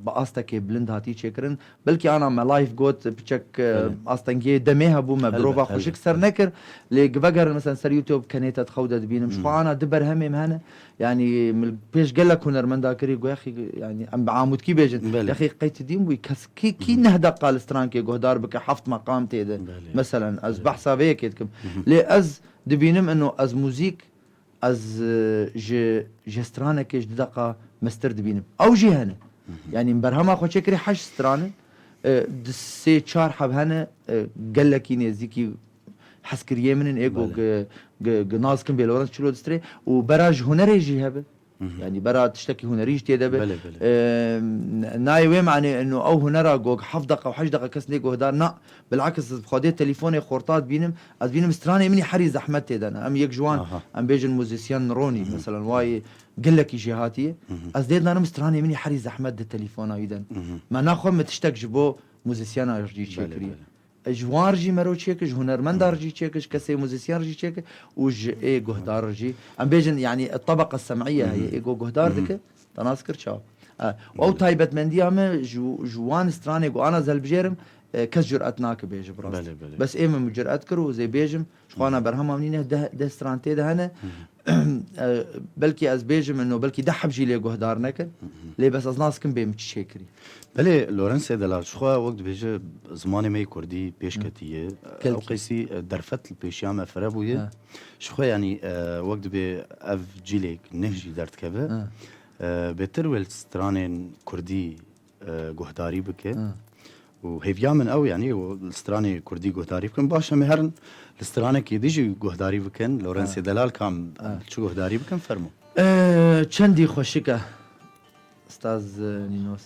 bi astekê bilind hatî çêkirin. Belkî ana me live got, piçek, e, astengiyê demê hebû, me birova xweşik ser nekir. Lê gi vegerin, mesela, ser YouTube kenê te di xew de dibînim. Ji xwe ana du berhemê me hene. Yanî, min pêş gelek hunermenda kirî, got, "Yaxî, yanî, em bi amûdkî bêjin." Belê. "Yaxî, qey tu dîn bûyî, kes kî, kî neh deqa li strankê guhdar bike, heft meqam tê de." Belê. Meselen, ez behsa vê yekê dikim. Lê ez dibînim, ino ez muzîk, ez, e, ji, ji stranekê ji du deqa mestir dibînim. Ew jî hene. Yanî, min berhema xwe çêkirî heşt stranin, e, di sê çar heb hene, e, gelekî nêzîkî hezkiriyê min in, ê ku Belê. gi, gi, gi nas kim bê Lawrence çilo distrê û bera ji hunerê jî hebe. Yanî bera tiştekî hunerî jî tê de be. Belê, belê. E, n-, nayê wê manê ino ew hunera ku heft deqa û heşt deqa kes nê guhdar, na. Bilakis ez bi Xwedê telîfonê xorta dibînim, ez dibînim stranê min î herî zehmet tê de ne. Em yek ji wan, Aha. em bêjin muzîsyen Ronî, Hı hı. meselen, wayê gelekî jêhatî ye. Hı hı. Ez dê dizanim stranê min î herî zehmet di telîfona wî de ne. Hı hı. Me naxwe min tiştek ji bo muzîsyena jî Belê, çêkiriye. belê. Ji wan re jî mero çêke, ji hunermenda re jî çêke, ji kesê muzîsyen re jî çêke û ji ê guhdar re jî. Em bêjin, yanî, tebeqa sem'iye heye, ê go guhdar dike, te nas kir çawa. E, û ew taybetmendiya me ji, ji wan stranê ku ana ez helbijêrim, e, kes cüret nake bêje bi rastî. Belê, belê. Bes ê min cüret kir û ez ê bêjim, ji xwe ana berhema min nîne deh, deh stran tê de hene. E, belkî ez bêjim, ino belkî deh heb jî lê guhdar nekin. Lê bes ez nas kim bê min çi çêkirî. Belê, Lawrence Delal, ji xwe wek dibêje, zimanê me yê kurdî pêş Hı. ketiye. Gelkî. Ew qeysî, e, derfet li pêşiya me fire bûye. Hı. Ji xwe, yanî, e, wek dibê ev cîlêk neh jî derdikeve. Hı. E, bêtir wê li stranên kurdî, e, guhdarî bike. Hı. Û hêviya min ew, yanî, û li stranê kurdî guhdarî bikin. Baş em ê herin li stranekê dî jî guhdarî bikin. Lawrence Hı. Delal kam Hı. çi guhdarî bikin, fermo. E, çendî xweşik e. Staz, e, Nînos.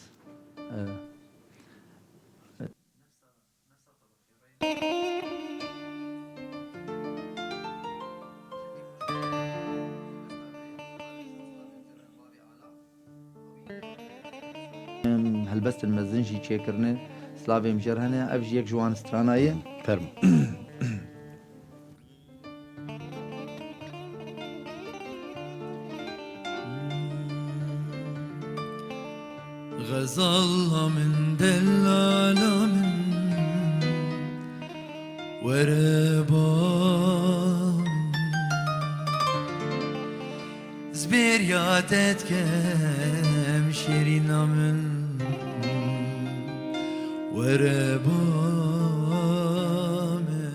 E. Helbestin mezin jî çêkirine. Lavê min jê re hene, ev jî yek ji wan strana ye. Fermo. Xezala min, delala min, were ba min. Ez bêriya te dikem, şêrîna min, were ba min.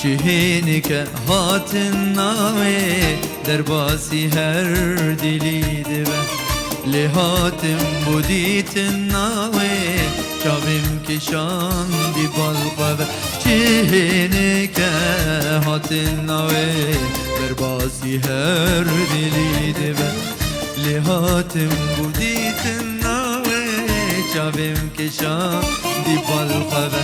Çi hênike hatin navê, derbasî her dilî dibe. Lê hatim bû dîtin navê, çavêm kişandî bal xwe ve. Çi hênike hatin navê, derbasî her dilî dibe. Lê hatim bû dîtin navê, çavêm kişandî bal xwe ve.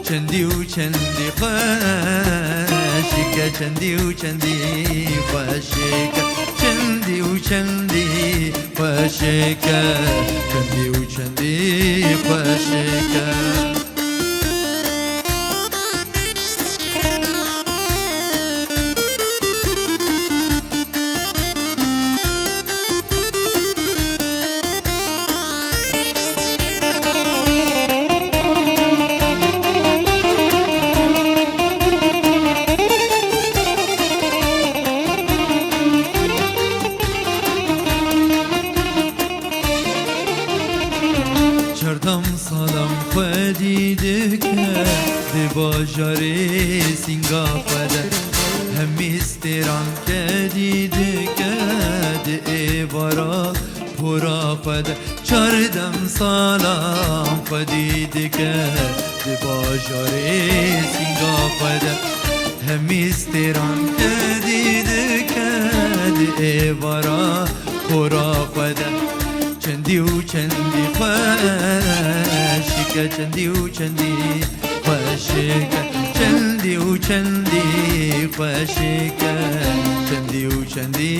Çendî û çendî xweşike, çendî û çendî xweşike, çendî û çendî xweşike, çendî û çendî xweşike. Çardem salam xwedî dike, di bajarê sînga xwe de. Hemî stêran kedî dike, di êvara pora xwe de. Çardem salam xwedî dike, di bajarê sînga xwe de. Hemî stêran kedî dike, di êvara pora xwe de. Çendî û çendî xweşike, çendî û çendî xweşike, çendî û çendî xweşike, çendî û çendî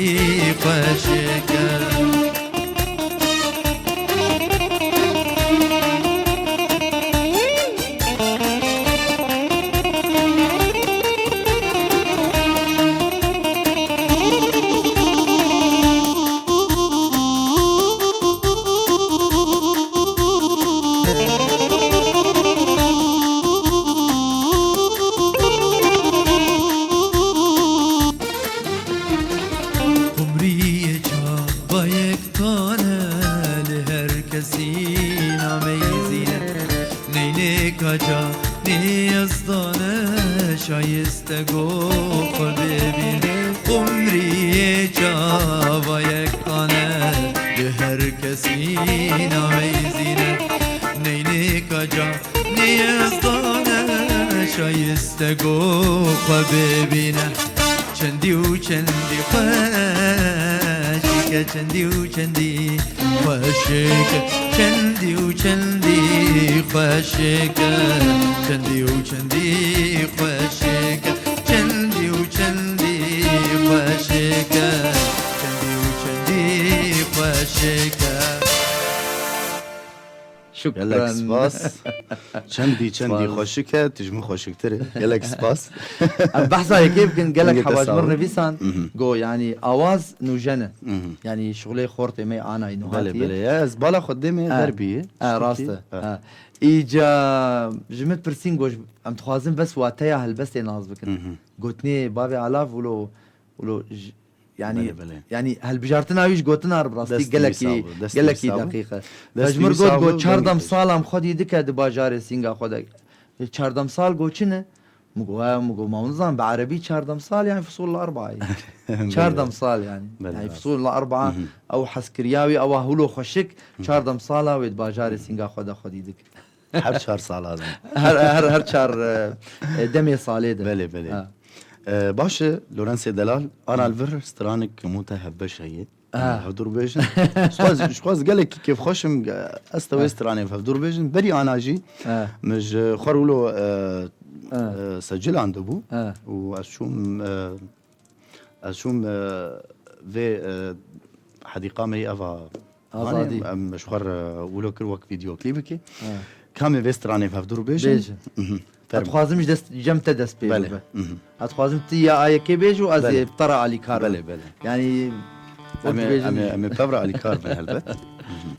xweşike. Qumriyê çava yek tane, li her kesî nameyzîne. Neynê kaca nêzdane, şayiste go xwe bibîne. Qumriyê çava yek tane, li her kesî nameyzîne. Neynê kaca nêzdane, şayiste go xwe bibîne. Çendî û çendî xweşike, çendî û çendî xweşike, çendî û çendî xweşike, çendî û çendî xweşike, çendî û çendî xweşike, çendî û çendî xweşike. Şukran. Gelek spas. Çendî, çendî xweşik e, tu ji min xweşiktir e. Gelek spas. Em behsa yekê bikin, gelek Hingê te hewa ji sağ min ol. Nivîsan, Mhm. go, yanî awaz nûjen e. Mhm. Yanî şixulê xortê me anayî nû Belê, hatiye. belê. Ya, ez bala xwe dê me E, derbî. e, rast e. E. E. Îca ji min pirsîn go, em dixwazin bes wateya helbestê nas bikin. Mhm. Gotinê bavê Alav wilo, wilo ji, Yanî, Belê, belê. yanî helbijartina wî ji gotina re bi rastî Destî gelekî, wî sax bû, destî wî gelekî sax bû. deqîq e. Destî Çardem salam xwedî dike di bajarê Sînga xwe de. Çardem sal go çi ne? Min go, e, min go, ma hûn nizanin bi erebî çardem sal yani fusul arbaayê. Belê. Çardem sal yani. Belê, Yani rast. fusul arba, Mhm. ew hezkiriya wî, ewa hûlo xweşik, Mhm. çardem sala wê di bajarê Sînga xwe de xwedî dike. Her çar sala de. Her, her, her çar, e, e, demê salê de. Belê, belê. Ha. E, baş e, Lorenzê Delal, ana li vir stranek mûte hevbeş heye. Ha. Hevdûr bêjin. Ji xwe, ji xwe ez gelekî kêfxweş im, e, ez te wê Ha. stranê hevdûr bêjin. Berî ana jî Ha. min ji xwe rûlo, e, Ha. e, secil andibû Ha. û ez çûm, e, ez çûm, e, vê, e, hedîqa me yê eva Azadî. Hanî em ji xwe re wilo kir wek vîdeoklîpekê. Ha. Kamê vê stranê hevdû bêjin? Bêjin. Mhm. Fermo. Ez dixwazim ji dest, cem te dest pê Belê. Bibe. Mhm. Ez dixwazim tu ya ayekê bêj û ez Belê. Ê bi te re alîkar bim. Belê, belê. Yanî, Em ê, dibêjin em ê, em ê pev re alîkar bin helbet. Mhm.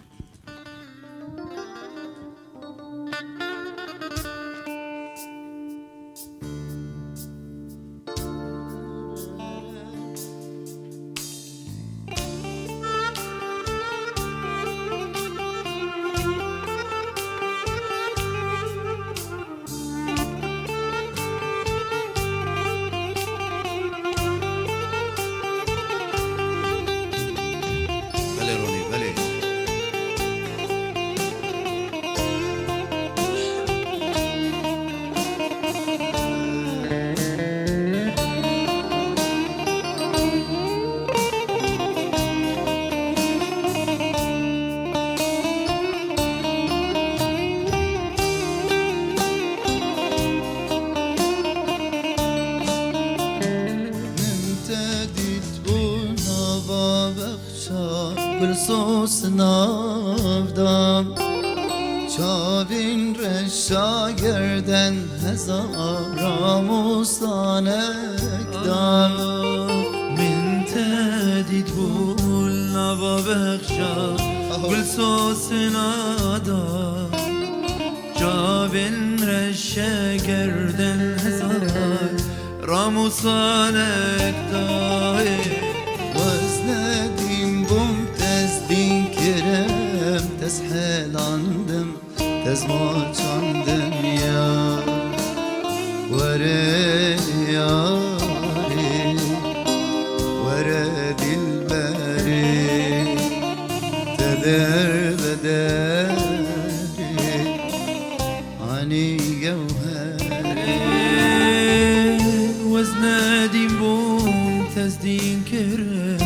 Belê Ronî, belê. Min te dît bû nava bexça gul sosnav da. Çavên reşa gerden hezara musanek da. Min te dît bû nava bexça gul sosna da. Çavên reşe gerden hezar ramusanek dayê. Wez nedîm bûm, tezdîn kirim, tez helandim, tez maçandim ya. Were yarê, were dilberê, te derbederê. Anî gewherê, wez nedîm bûm, tezdîn kirim,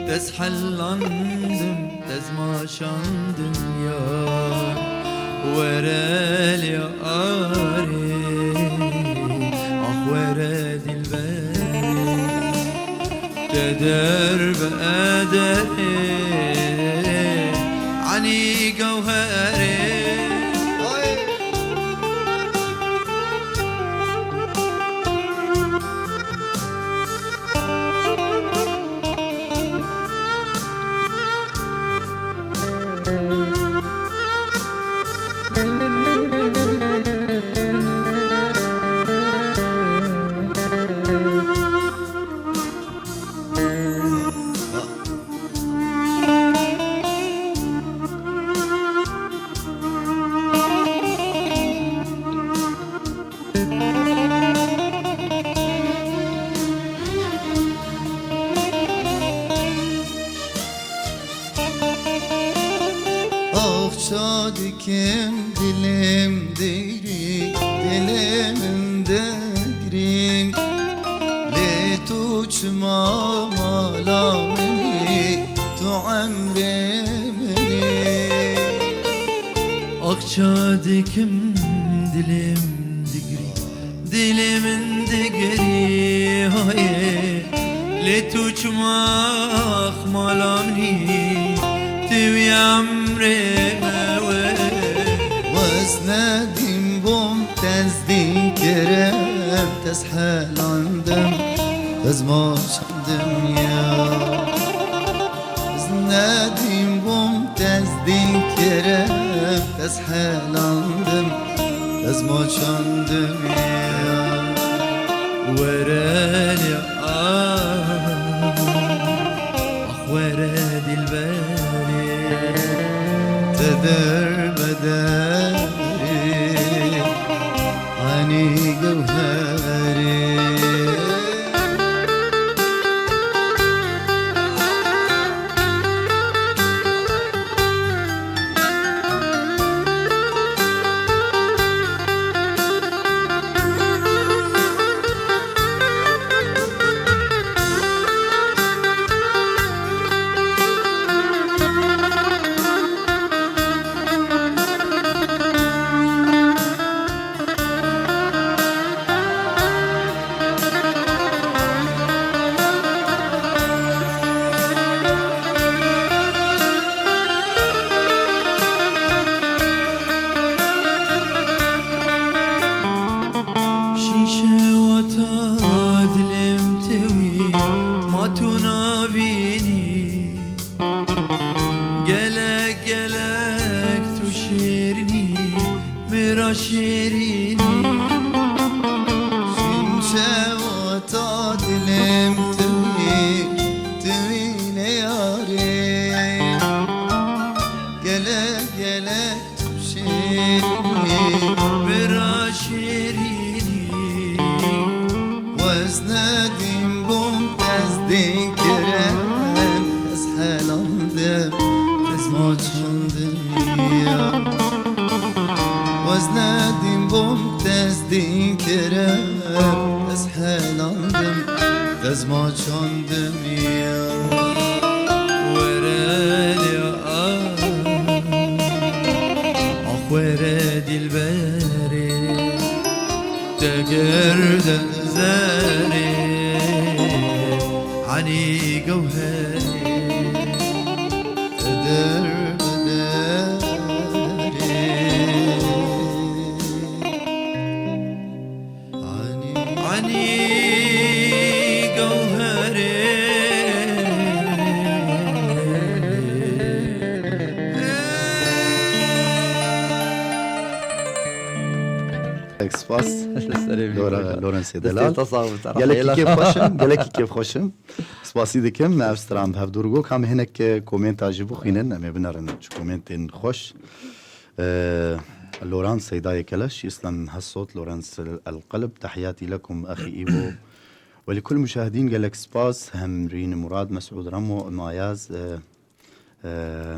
tez helandim, tez maşandim ya. Were lê arê, ah were dilberê. Te der bi ederê, anî gewherê. Ax ça dikim, dilim digrî, dilê min digrî. Lê tu çima mala min î, tu emrê min î. Ax ça dikim, dilim digrî. Dilê min digerî, hayê, lê tu çima axmala min î, tu wî emrê me we. Wez nedîm bûm, tezdîn kirim, tez helandim, tez maçandim ya. Wez nedîm bûm, tezdîn kirim, tez helandim, tez maçandim ya. Were lê ah, ah were dilberê, te derbederê, anî gewherê. Şêrînî, çawa ta dilê min tu yî, tu yî ne yarê. Gelek, gelek tu şêrînî, bira şêrînî. Wez nedîm bûm, ez dîn kirem, ez helandim, ez maçandim ya. Wez nedîm bûm, ez dîn kirem, ez helandim, ez maçandim ya. Were lê a, ah were dilberê. Te girde zerê, hanî gewherê, te der bi derê. Hanî, hanî gewherê. Gelek spas. Serê min Lora-, baş. Lorenzê Destê Delal. Te sax be, te Gelekî rehmê kêfxweş im, gelekî kêfxweş im. Spasî dikim, me ev stran bi hevdû re got, ka em hinek komenta jî bixwînin, em ê binerin çi komentên xweş. Ee, Loran Seydayê Keleş, Îslam Hesot, Lorenz El Qelb, Tehiyatî lekum, exî Îvo. Ve li kul muşahidîn gelek spas, Hemrîn Murad, Mesûd Remo, Im Ayaz, e, e,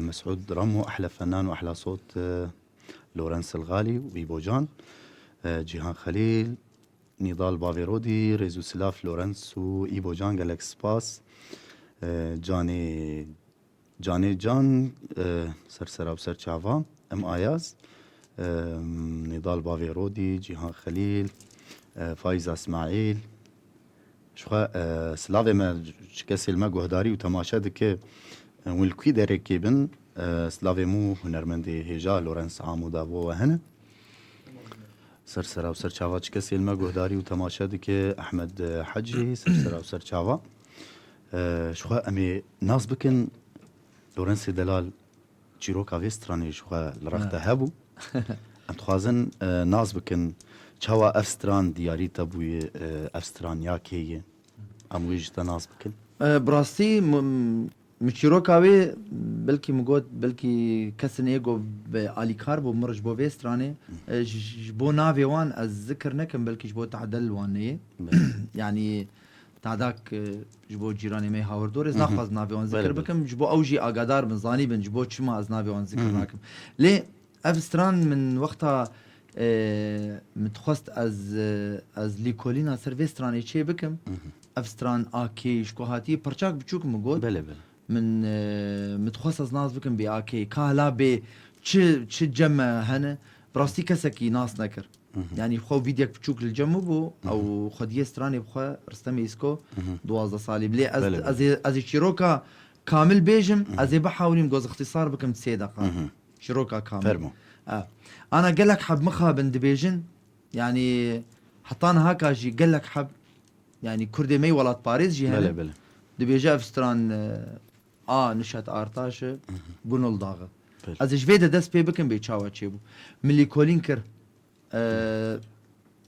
Mesûd Remo, ehle fenan û ehla sot, e, Lorenz El Gali û Îbo Can, e, Cîhan Xelîl, Nîdal Bavê Rodî, rêz û silav Lorenz û Îbo Can, gelek spas. E, Canê, Canê Can, e, ser sera û ser çava, Em Ayaz, e, Nîdal Bavê Rodî, Cîhan Xelîl, e, Faiza Smaîl, Ji xwe, e, silavê me, çi kesê li me guhdarî û temaşe dike, e, hûn li kî derekê bin, e, silavê min û hunermendê hêja Lorenz Amuda bo we hene. Ser sera û ser çava çi kesê li me guhdarî û temaşe dike, Ehmed, e, Hecî, ser sera û ser çava. E, ji xwe em ê nas bikin, Lorenzê Delal çîroka vê stranê ji xwe li rex te hebû. Em dixwazin, e, nas bikin, çawa ev stran diyarî te bûye, e, ev stran ya kê ye? Em wê ji te nas bikin. E, bi rastî, m-, m-, min çîroka wê belkî min got, belkî kesin ê got bi alîkar bû, min ji bo vê stranê, e, ji, ji bo navê wan ez zikir nekim, belkî ji bo tehdel wan neyê. Belê. Yanî, Tadak, e, ji bo cîranê me yê hawirdor, ez naxwazim navê wan zikir bikim, ji bo ew jî agadar bin, zanî bin, ji bo çima ez navê wan zikir nakim. Lê ev stran min wexta, e, min dixwest ez, e, ez lîkolîna ser vê stranê çê bikim. Ev stran a kê ji ku hatiye, pirçak biçûk min got. Belê, belê. Min, e, min dixwest ez nas bikim bê a kê. Ka hela bê çi, çi cem me hene. Bi rastî kesekî nas nekir. Yanî xwe vîdyek biçûk li cem min bû, ew xwediyê stranê bi xwe Ristemê Îsko, duwazdeh salî. Lê ez, Belê, belê. ez ê, ez ê çîroka kamil bêjim, ez ê bihawilîm goz ixtîsar bikim sê deqa. Çîroka kamil. Fermo. E, ana gelek heb mixabin dibêjin, yanî heta niha ka jî gelek heb, yanî Kurdê me yê welatparêz jî hene. Belê, belê. Dibêje ev stran, e, a Nişat Artaş e, Gunul Dağı. Belê. Ez ê ji vê de dest pê bikim bê çawa çêbû. Min lîkolîn kir. E,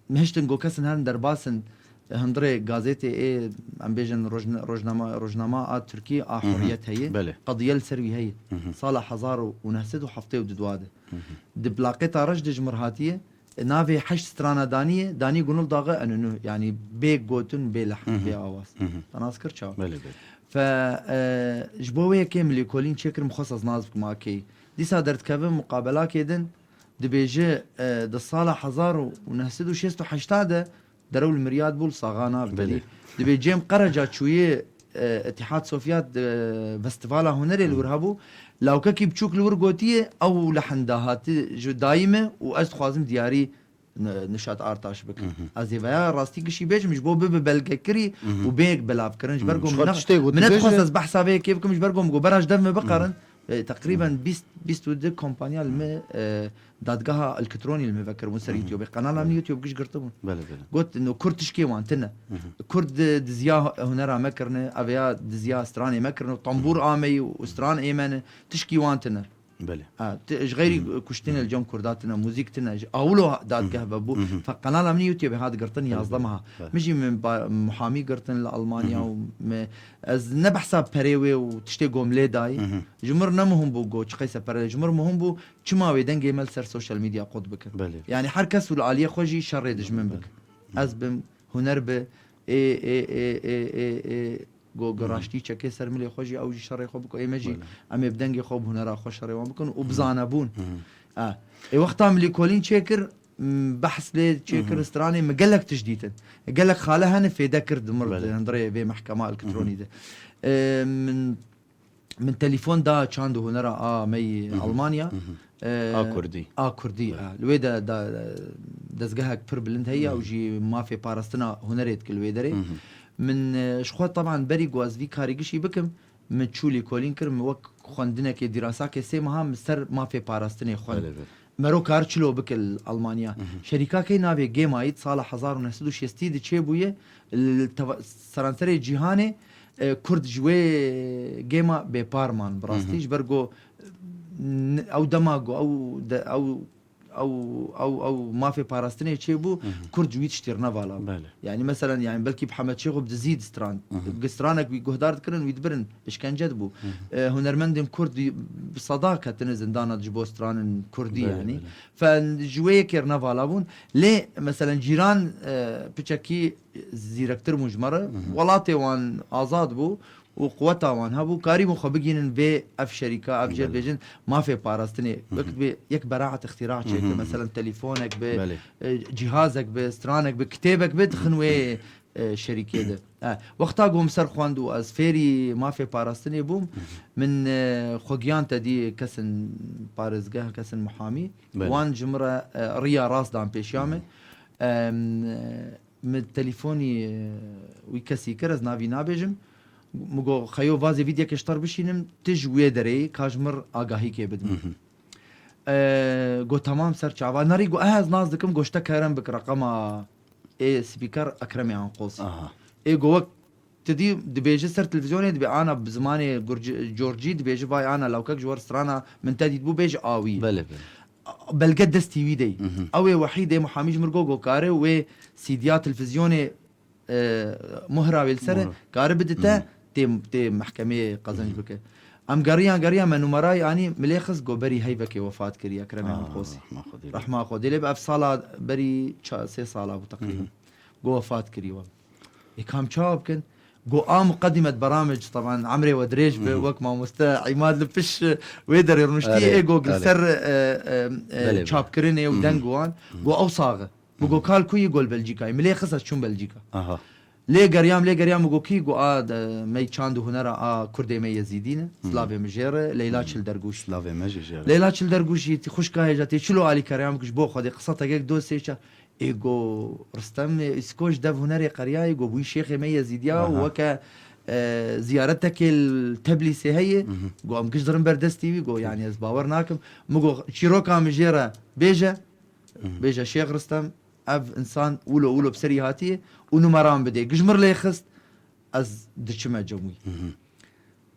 min hiştin got kesin herin derbasin, e, hundirê gazetê ê, em bêjin rojn-, rojnama, rojnama a Tirkî a Hurriyet heye. Belê. Qediye li ser wî heye. Sala hezar û neh sed û heftê û du de. Di plaqêta reş de ji mir hatiye, e, navê heşt strana danî ye, danî Gunul Dağı Enunu. Yanî bê gotin, bê lehn, bê awaz. Te nas kir çawa? Belê, belê. Fe, e, ji bo wê yekê min lêkolîn çêkir, min xwest ez nas bikim a kê. Dîsa derdikevin muqabelakê din, dibêje, e, di sala hezar û neh sed û şêst û heşt de derew li miryad bû, li saxa nabe. Belê. Dibê Cem Karaca çûye, e, Îtîhad Sovyet, e, festîvala hunerê li wir hebû. Lawkekî biçûk li wir gotiye, ew lehn dahati ji dayî me û ez dixwazim diyarî Ni-, Nişat Artaş bikin. Ez ê veya rastî gişî bêjim, ji bo bibe belgekirî û bê belavkirin. Ji ber ku min ne-, min nedixwest ez behsa vê yekê bikim, ji ber ku min got, bera ji dev me biqerin. E, teqrîben bîst, bîst û du kompanya li me, e, dadgeha elektronî li me vekiribûn ser YouTube. Qenala min YouTube giş girtibûn. Belê, belê. Got, no, Kurd tişkê wan tine. Kurd, e, diziya hunera me kirine, ev ya diziya stranê me kirine, tambûr ameyî û stran ê me ne, tişkî wan tine. Belê. Ha, ti-, ji xeyrî kuştinê li cem Kurda tine, muzîk tine, ji awilo dadgeh vebû. Fe qenala min YouTube hat girtin yazdeh meha. Belê. Min jî min ba-, muhamî girtin li Almanya û me, ez ne behsa perê wê û tiştê gom lê dayî. Ji mir ne muhim bû go çi qeyse pere, ji mir muhim bû çima wê dengê me li ser social media qut bikin. Belê. Yani her kes û li aliyê xwe jî şerê dijmin bikin. Ez bim, huner bi, ê, ê, ê, ê, ê, ê, Go, go raştî çekê ser milê xwe jî, ew jî şerê xwe biko. Ê me jî, em ê bi dengê xwe, bi hunera xwe şerê wan bikin û bi zanebûn. E, ê wexta min lêkolîn çêkir, m, behs lê çêkir stranê, min gelek tişt dîtin. Gelek xale hene fêde kir di mir, di hundirê vê mehkema elektronî de. E, min, min telefon da çand û hunera a me yî Almanya. A Kurdî. A Kurdî, e. Li wê de, de, dezgehek pir bilind heye û jî mafê parastina hunerê dike li wê derê. Min, e, ji xwe teban berî ku ez vî karî gişî bikim, min çû lêkolîn kir, min wek xwendinekê dîrasakê sê meha min ser mafê parastinê xwend. Belê, belê. Mero kar çilo bike li Almanya. Şerîka key navê Gêmayî di sala hezar û neh sed û şêstî de çêbûye, li teva-, seranserê cîhanê, e, Kurd ji wê gêma bêpar man. Bi rastî ji ber ku, n-, ew dema ku ew de, ew ew, ew, ew mafê parastinê çêbû, Kurd ji wî tiştî re nevala bû. Belê. Yani, meselen, yani, belkî bi Hemed Şêxo bi dizî distrand. Bi stranek wî guhdar dikirin, wî dibirin, işkence dibû. E, hunermendên Kurd bi seda ketine zindana ji bo stranên Kurdî, Belê, yani. Belê. Fe ji wê yekê re nevala bûn. Lê, meselen, cîran, e, piçekî zîrektir bûn ji me re. Welatê wan azad bû. û quweta wan hebû, karîbûn xwe bigihînin vê ev şerîka, ev jê Belê. bêjin mafê parastinê. Wek dibê yek beraet îxtîra çêke, Hı hı. meselen telefonek be, Belê. e, cîhazek be, stranek be, kitêbek be, dixin wê, e, şerîkê de. E, wexta ku min ser xwend û ez fêrî mafê parastinê bûm, min, e, xwe giyan te dî kesin parêzgeh, kesin muhamî. Belê. Wan ji min re, e, riya rast dan pêşiya min. Em, e, Min telefonî, e, wî kesî kir, ez navî nabêjim. Min got, Xeyo, vazê vîdyekê ji te re bişînim, tu ji wê derê ka ji min agahîkê bidin. Hı hı. E, got, Temam ser çava. Nerî got, Eh, ez nas dikim, got, ji te kerem bik, reqema ê spîker Ekremê Anqosî. Aha. Ê got, wek tu dî dibêje ser televîzyonê, dibê ana bi zimanê Gurci-, Corcî, dibêje, Vay ana lawkek ji we re strana min te dîtibû, bêje a wî. Belê, belê. Belge destî wî dey. Mhm. Ew ê Wehîdê Muhamî ji mir got, got kare wê C D'ya televîzyonê, e, muhra wê li ser e, Muhra. kare bidite, Mhm. tê, tê mehkemeyê qezenc Mhm. bike. Em geriyan, geriyan me numerayê anî, milê xist, got berî heyvekê wefat kiriye, Ekremê Ah, Anqosî. rehma Xwedê. Rehma Xwedê lê be, ev sala berî ça-, sê sala bû teqrîben. Mhm. Got wefat kiriye we. Ê kam çawa bikin? Got, a muqedimet beramec, teban emrê we dirêj be, Mhm. wek mamoste Îmad li piş, e, wê derê rûniştî, Erê, ê got, li erê. ser, e, e, e, Belê, belê. çapkirinê û Mhm. deng wan. Mhm. Got, ew sax e. Min got, Mhm. kal ku yî, got Belcîkayê. Min lê xist ez çûm Belcîka. Aha. Lê geriyam, lê geriyam, min got, kî? Got, a, de, me çand û hunera a Kurdê me Yezîdî ne. Mhm. Slavê min jê re, Leyla Mhm. Çil Dergûş. Slavê me jî jê re. Leyla Çil Dergûş jî, tî xwişka hêja, tê çilo alî keriyam, kuj bo Xwedê, qisa te gek do sê ça. Ê go Ristem, ê, Îskoç dev hunerê qeriyayê, go bûyî şêxê me Yezîdiya û Aha. weke, e, ziyaretekê li Teblîsê heye, Mhm. go em giş dirin ber destî wî, go, yani, ez bawer nakim. Min go, çîroka min jê re bêje, Mhm. bêje, Şêx Ristem, ev insan wilo wilo bi serî hatiye û numeran bidê. Giş mir lê xist, ez diçime cem wî. Mhm.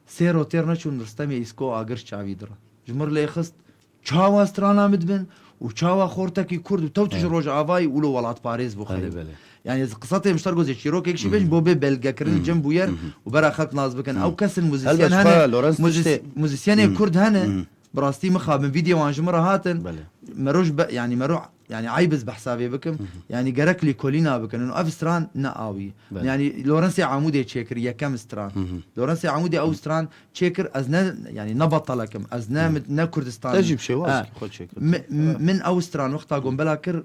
Sê ro têr neçûn, Ristemê Îsko agir çavî dira. Ji mir lê xist, çawa strana min dibin û çawa xortekî Kurd û tewt ji Hı. Rojavayî û li welatparêz bû Belê, xeyr. belê. Yani ez qisa têm ji te re gozê çîrokek jî Hı. bêjim bo bê belgekirin Hı. cem bûyer Hı. û bera xelk nas bikin. Hı. Ew kesin Helbet muzîsyen xwe hene, Lorenz muzîs-, tiştê muzîsyenê Hı. Kurd hene, Hı. bi rastî mixabin vîdeo wan ji min re hatin. Belê. Mero ji be-, yani mero Yani eyb ez behsa vê bikim. Hı hı. Yani gerek lêkolîna bikin. Û ev stran ne awî. Belê. Yani Lorensê Amûdê çêkir yekem stran. Hı hı. Lorensê Amûdê ew stran çêkir, ez ne, yani ne batalekim, ez ne Hı. mit-, ne Kurdistan. Te jî bi şêwazekî Ha. xwe çêkir. Mi-, mi-, Ha. min ew stran wexta gombela kir,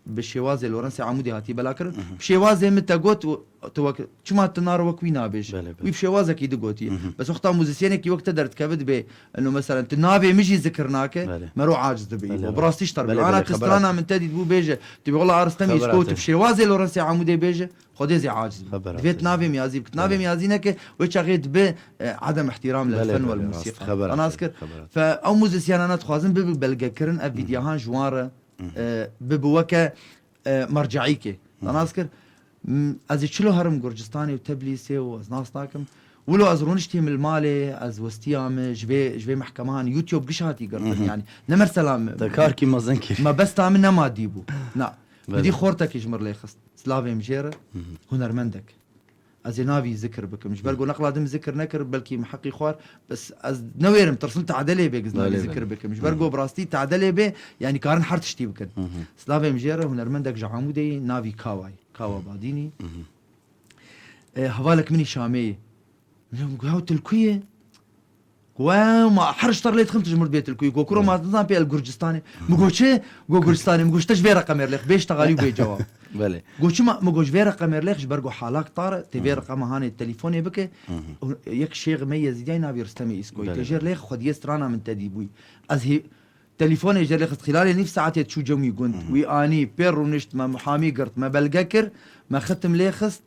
bi şêwazê Lorensê Amûdê hatî bela kirin. Hı hı. Bi şêwazê min te got, û tu wek, çima tu nar wek wî nabêj? Belê, belê. Wî bi şêwazekî digotî. Hı hı. Bes wexta muzîsyenekî wek te derdikeve dibê, eno, meselen, tu navê min jî zikir nake, Belê. mero aciz dibî. Belê, Bo, belê. bi rastî ji te re Belê, bî. Ana belê, tu xebera strana te. min te dît bû bêje, tu bê wela a Ristem Xebera Îsko, te. tu bi şêwazê Lorensê Amûdê bêje, Xwedê zî aciz bî. Xebera Divê te. tu navê min ya zî bikî. Tu navê Belê. min ya zî neke, wê çaxê dibe, e, edem ihtiram lil Belê, fen wel belê, musîqa. rast. Xebera Te nas te. kir. Xebera te. Fe ew muzîsyenana dixwazin bibe belgekirin, ev Hı hı. vîdyahan ji wan re, Hı hı. e, bibe weke, e, merceîkê. Hı hı. Te nas kir. M-, ez ê çilo herim Gurcistanê û Teblîsê û ez nas nakim. Wilo ez rûniştîm li malê, ez westiya min ji vê, ji vê mehkeman YouTube giş hatî girtin, Mhm. yanî ne mesela min. Te karkî mezin kir. Mebesta min ne madî bû. Na. Belê. Bidî xortekî ji mir lê xist. Silavê min jê re, Mhm. hunermendek. Ez ê navî zikir bikim. Ji ber Mhm. ku neqla din zikir nekir, belkî min heqî xwar, bes ez newêrim, tirsim tade lê bê, ez navî Belê, zikir belê. bikim. Ji ber Mhm. ku bi rastî tade lê bê, yanî karin her tiştî bikin. Mhm. Silavê min jê re, hunermendek ji Amûdê yî, navî Kawa yî. Kawa Badînî. Mhm. E, hevalek min î Şamê yî. Min got, "Yaw, tu li ku yî?" Got, "Ew, ma her ji te re lê dixim, tu ji min re dibê tu li ku yî." Got, "Kuro, ma tu nizan pê el Gurcistanê." Min got, "Çi?" Got, "Gurcistanê." Min got, "Ji te ji vê reqemê re lêx, bê ji te xalî û bê cewab." Belê. Got, "Çima?" Min got, "Ji vê reqemê re lêx, ji ber ku halak tar e, tê vê Hı hı. reqema hanê telefon bike." Hı hı. Yek şêx me Yezîdiyayê navî Ristemê Îskoyî. Belê, Tê jê re belê. lêx, xwediyê strana min te dî bûyî. Ez hê-, Telefonê jê lê xist, xîlalê nîv saetê çû cem wî gund. Hı hı. Wî anî, pê rûnişt, me muhamî girt, me belge kir, me xitim lê xist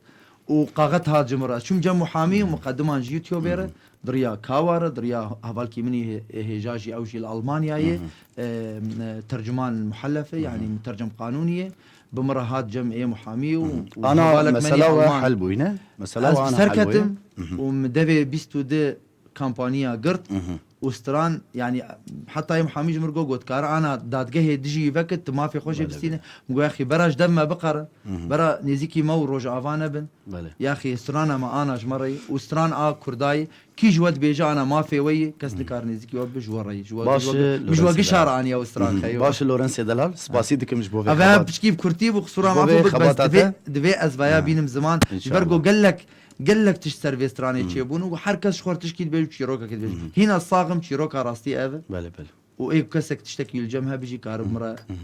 û qaxet hat ji min re. Çûm cem muhamî û Hı hı. muqediman ji YouTubeê re, Hı hı. di riya Kawa re, di riya hevalkî min î hê-, hêja jî, ew jî li Almanyayê, Hı hı. e, tercuman muhellef e, Hı hı. yanî mutercim qanûnî ye. Bi min re hat cem ê muhamî û, Hı hı. û Ana hevalek me mesela nî we Alman. hel bûyne? Mesela Ez we bi ana ser hel bûye? ketim Hı hı. û min devê bîst û du kampanya girt Hı hı. û stran, yanî heta yê muhamî ji min re got, got, "Kare ana dadgehê dijî wî vekit, tu mafê xwe jê Belê, bistîne." belê. Min got, "Yaxî, bera ji dev me biqere, Hı hı. bera nêzîkî me û Rojava nebin." Belê. Yaxî, strana me ana ji me re yî û stran a Kurdayê, kî ji we dibêje ana mafê we yî, kes Hı. nikare nêzîkî we bibe, ji we re yî. Ji we, Baş ji we, e, min ji we Lorenzê gişa re Delal. aniya û stran Hı hı. xeyo. Baş e, Lorenzê Delal, spasî dikim ji bo vê Ev xebat. piçkî bi kurtî bû, qisûra Ji bo mafê vê bû, bes xebata divê, te? divê ez vaya Ha. bînim ziman. Ji ber İnşallah. ku gelek Gelek tişt ser vê stranê Hmm. çêbûn û her kes ji xwe re tişkî dibêje û çîroka dibêje. Hmm. Hîna saxim çîroka rastî ev e. Belê, belê. Û ê kesek tiştekî li cem hebijî karim Hmm. min re Hmm.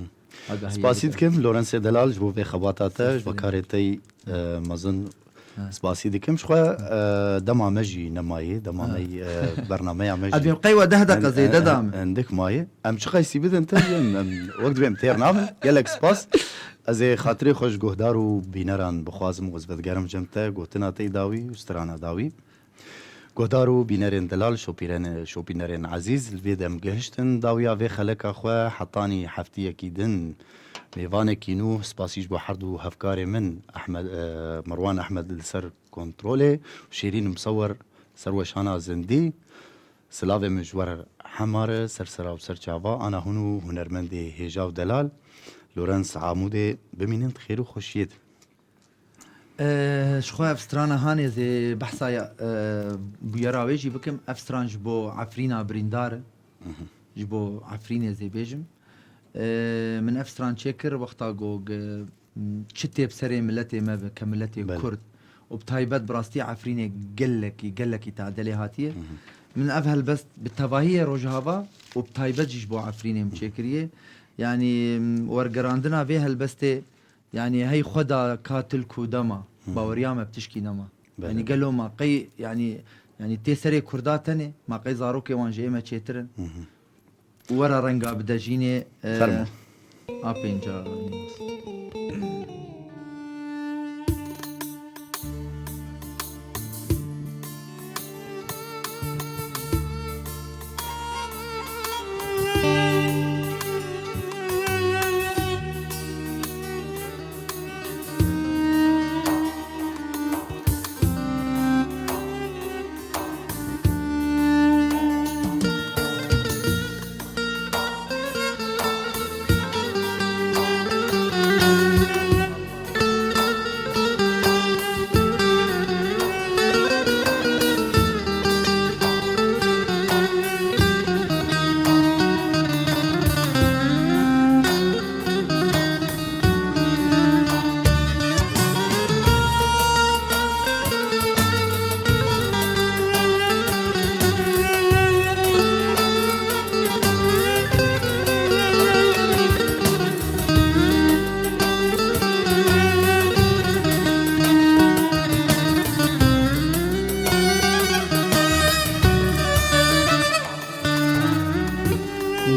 agahî Spasî bide. dikim, Lorenzê Delal, ji bo vê xebata te, ji bo Spas dikim. karê te yî, e, mezin Ha. spasî dikim. Ji xwe, e, dema me jî nemayê, dema Ha. me yî, e, bernameya me jî Edî qey we deh deqe en-, zêde en-, da min. endik mayê. Em çi qeysî bidin te, em, em, wek divê em têr nabin. Gelek spas. Ez ê xatirê xwe ji guhdar û bîneran bixwazim û ez vedigerim cem te gotina te yî dawî û strana dawî. Guhdar û bînerên delal, şopîrên-, şopînerên ezîz, li vê dem gihiştin dawiya vê xeleka xwe, hetanî heftiyekî din mêvanekî nû, spasî ji bo her du hevkarê min, Ehmed, e, Merwan Ehmed li ser kontrolê û Şêrîn Misewer ser weşana zindî. Silavê min ji we re hema re, ser sera û ser çava, ana hûn û hunermendê hêja û delal, Lorenz Amûdê, bimînin di xêr û xweşiyê de. Eee, ji xwe ev strana hanê zê behsa ya, eee, bûyera wê jî bikim. Ev stran ji bo Efrîna birîndar e. Mhm. Ji bo Efrînê zê bêjim. Eee, min ev stran çêkir wexta ku ge-, çi tê bi serê miletê me be, ke miletê Belê. Kurd û bi taybet bi rastî Efrînê gelekî, gelekî tade lê hatiye. Mhm. Min ev helbest bi tevahiyê Rojava û bi taybet jî ji bo Efrînê min çêkiriye. Yanî, wergerandina vê helbestê, yanî hey xwe da ka til ku dema, Mhm. baweriya me bi tişkî nema. Belê. Yanî gelo ma qey, yanî, yanî tê serê Kurda tenê, ma qey zarokê wan ji ê me çêtir in? Mhm. Were renga bide jînê, e, Fermo. a pênca.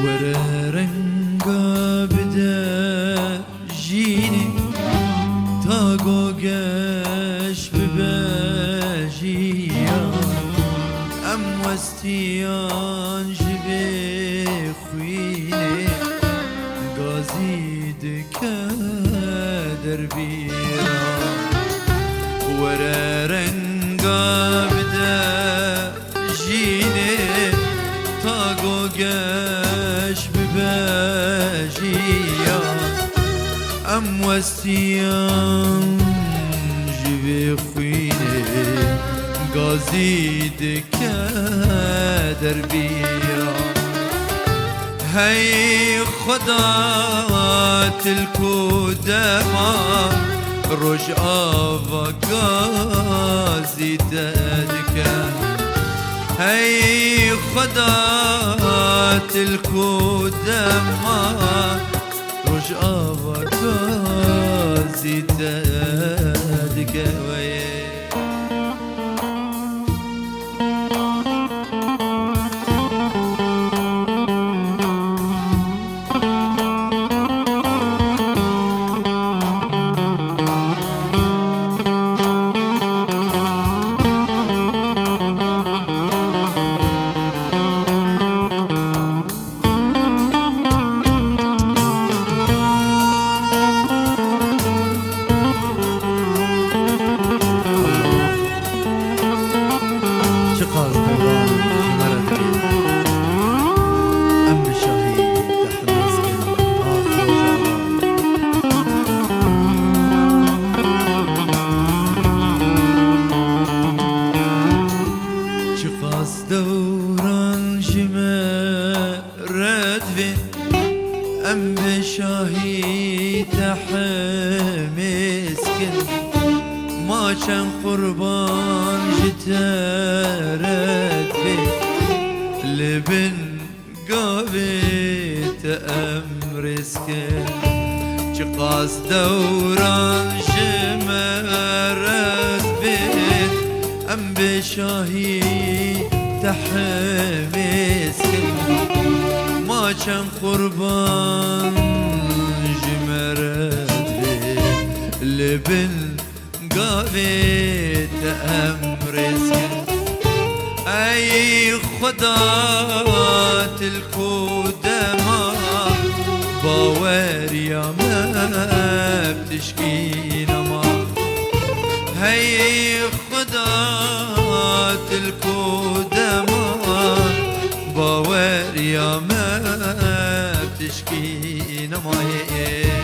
Were renga bide jînê, ta go geş bibe jiyan. Em westiyan ji vê xwînê, gazî dike derbîra. Were reng Ka bide jînê ta go geş bibe jiyan. Em westiyan ji vê xwînê gazî dike derbîran. Hey Xweda, til ku dema Rojava gazî te dike. Hey Xweda, til ku dema Rojava gazî te dike. Weyê. Çiqas dewran ji me re dibî. Em bi şahî dehmez kin, ax Rojava. Çiqas dewran ji me re divê, em bi şahî te hemêz kin. Ma çend qurban ji te re divê, li bin gavê te em rêz kin. Çiqas dewran ji me re divê, em bi şahî te hemêz kin. Ma çend qurban ji me re divê, li bin gavê te em rêz kin. Ey Xweda, til ku dema baweriya me bi tişkî nema. Hey Xweda, til ku dema baweriya me bi tişkî nema. Hey.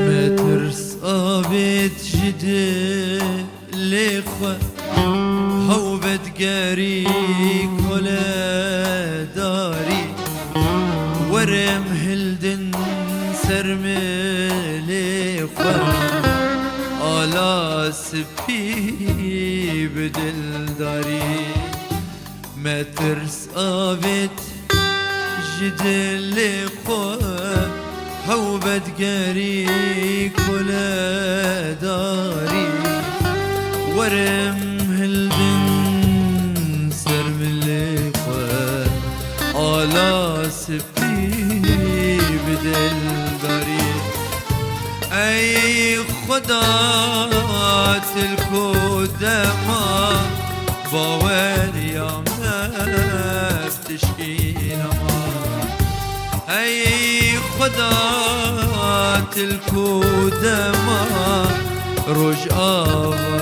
Me tirs avêt ji dilê xwe, hewbetgerî koledarî, werim hildin ser milê xwe, ala sipî bi dildarî. Me tirs avêt ji dilê xwe, hewbetgerî koledarî, werim hildin ser milê xwe, ala sipî bi dildarî. Ey Xweda, til ku dema baweriya me bi tişkî nema. Ey Xweda, til ku dema Rojava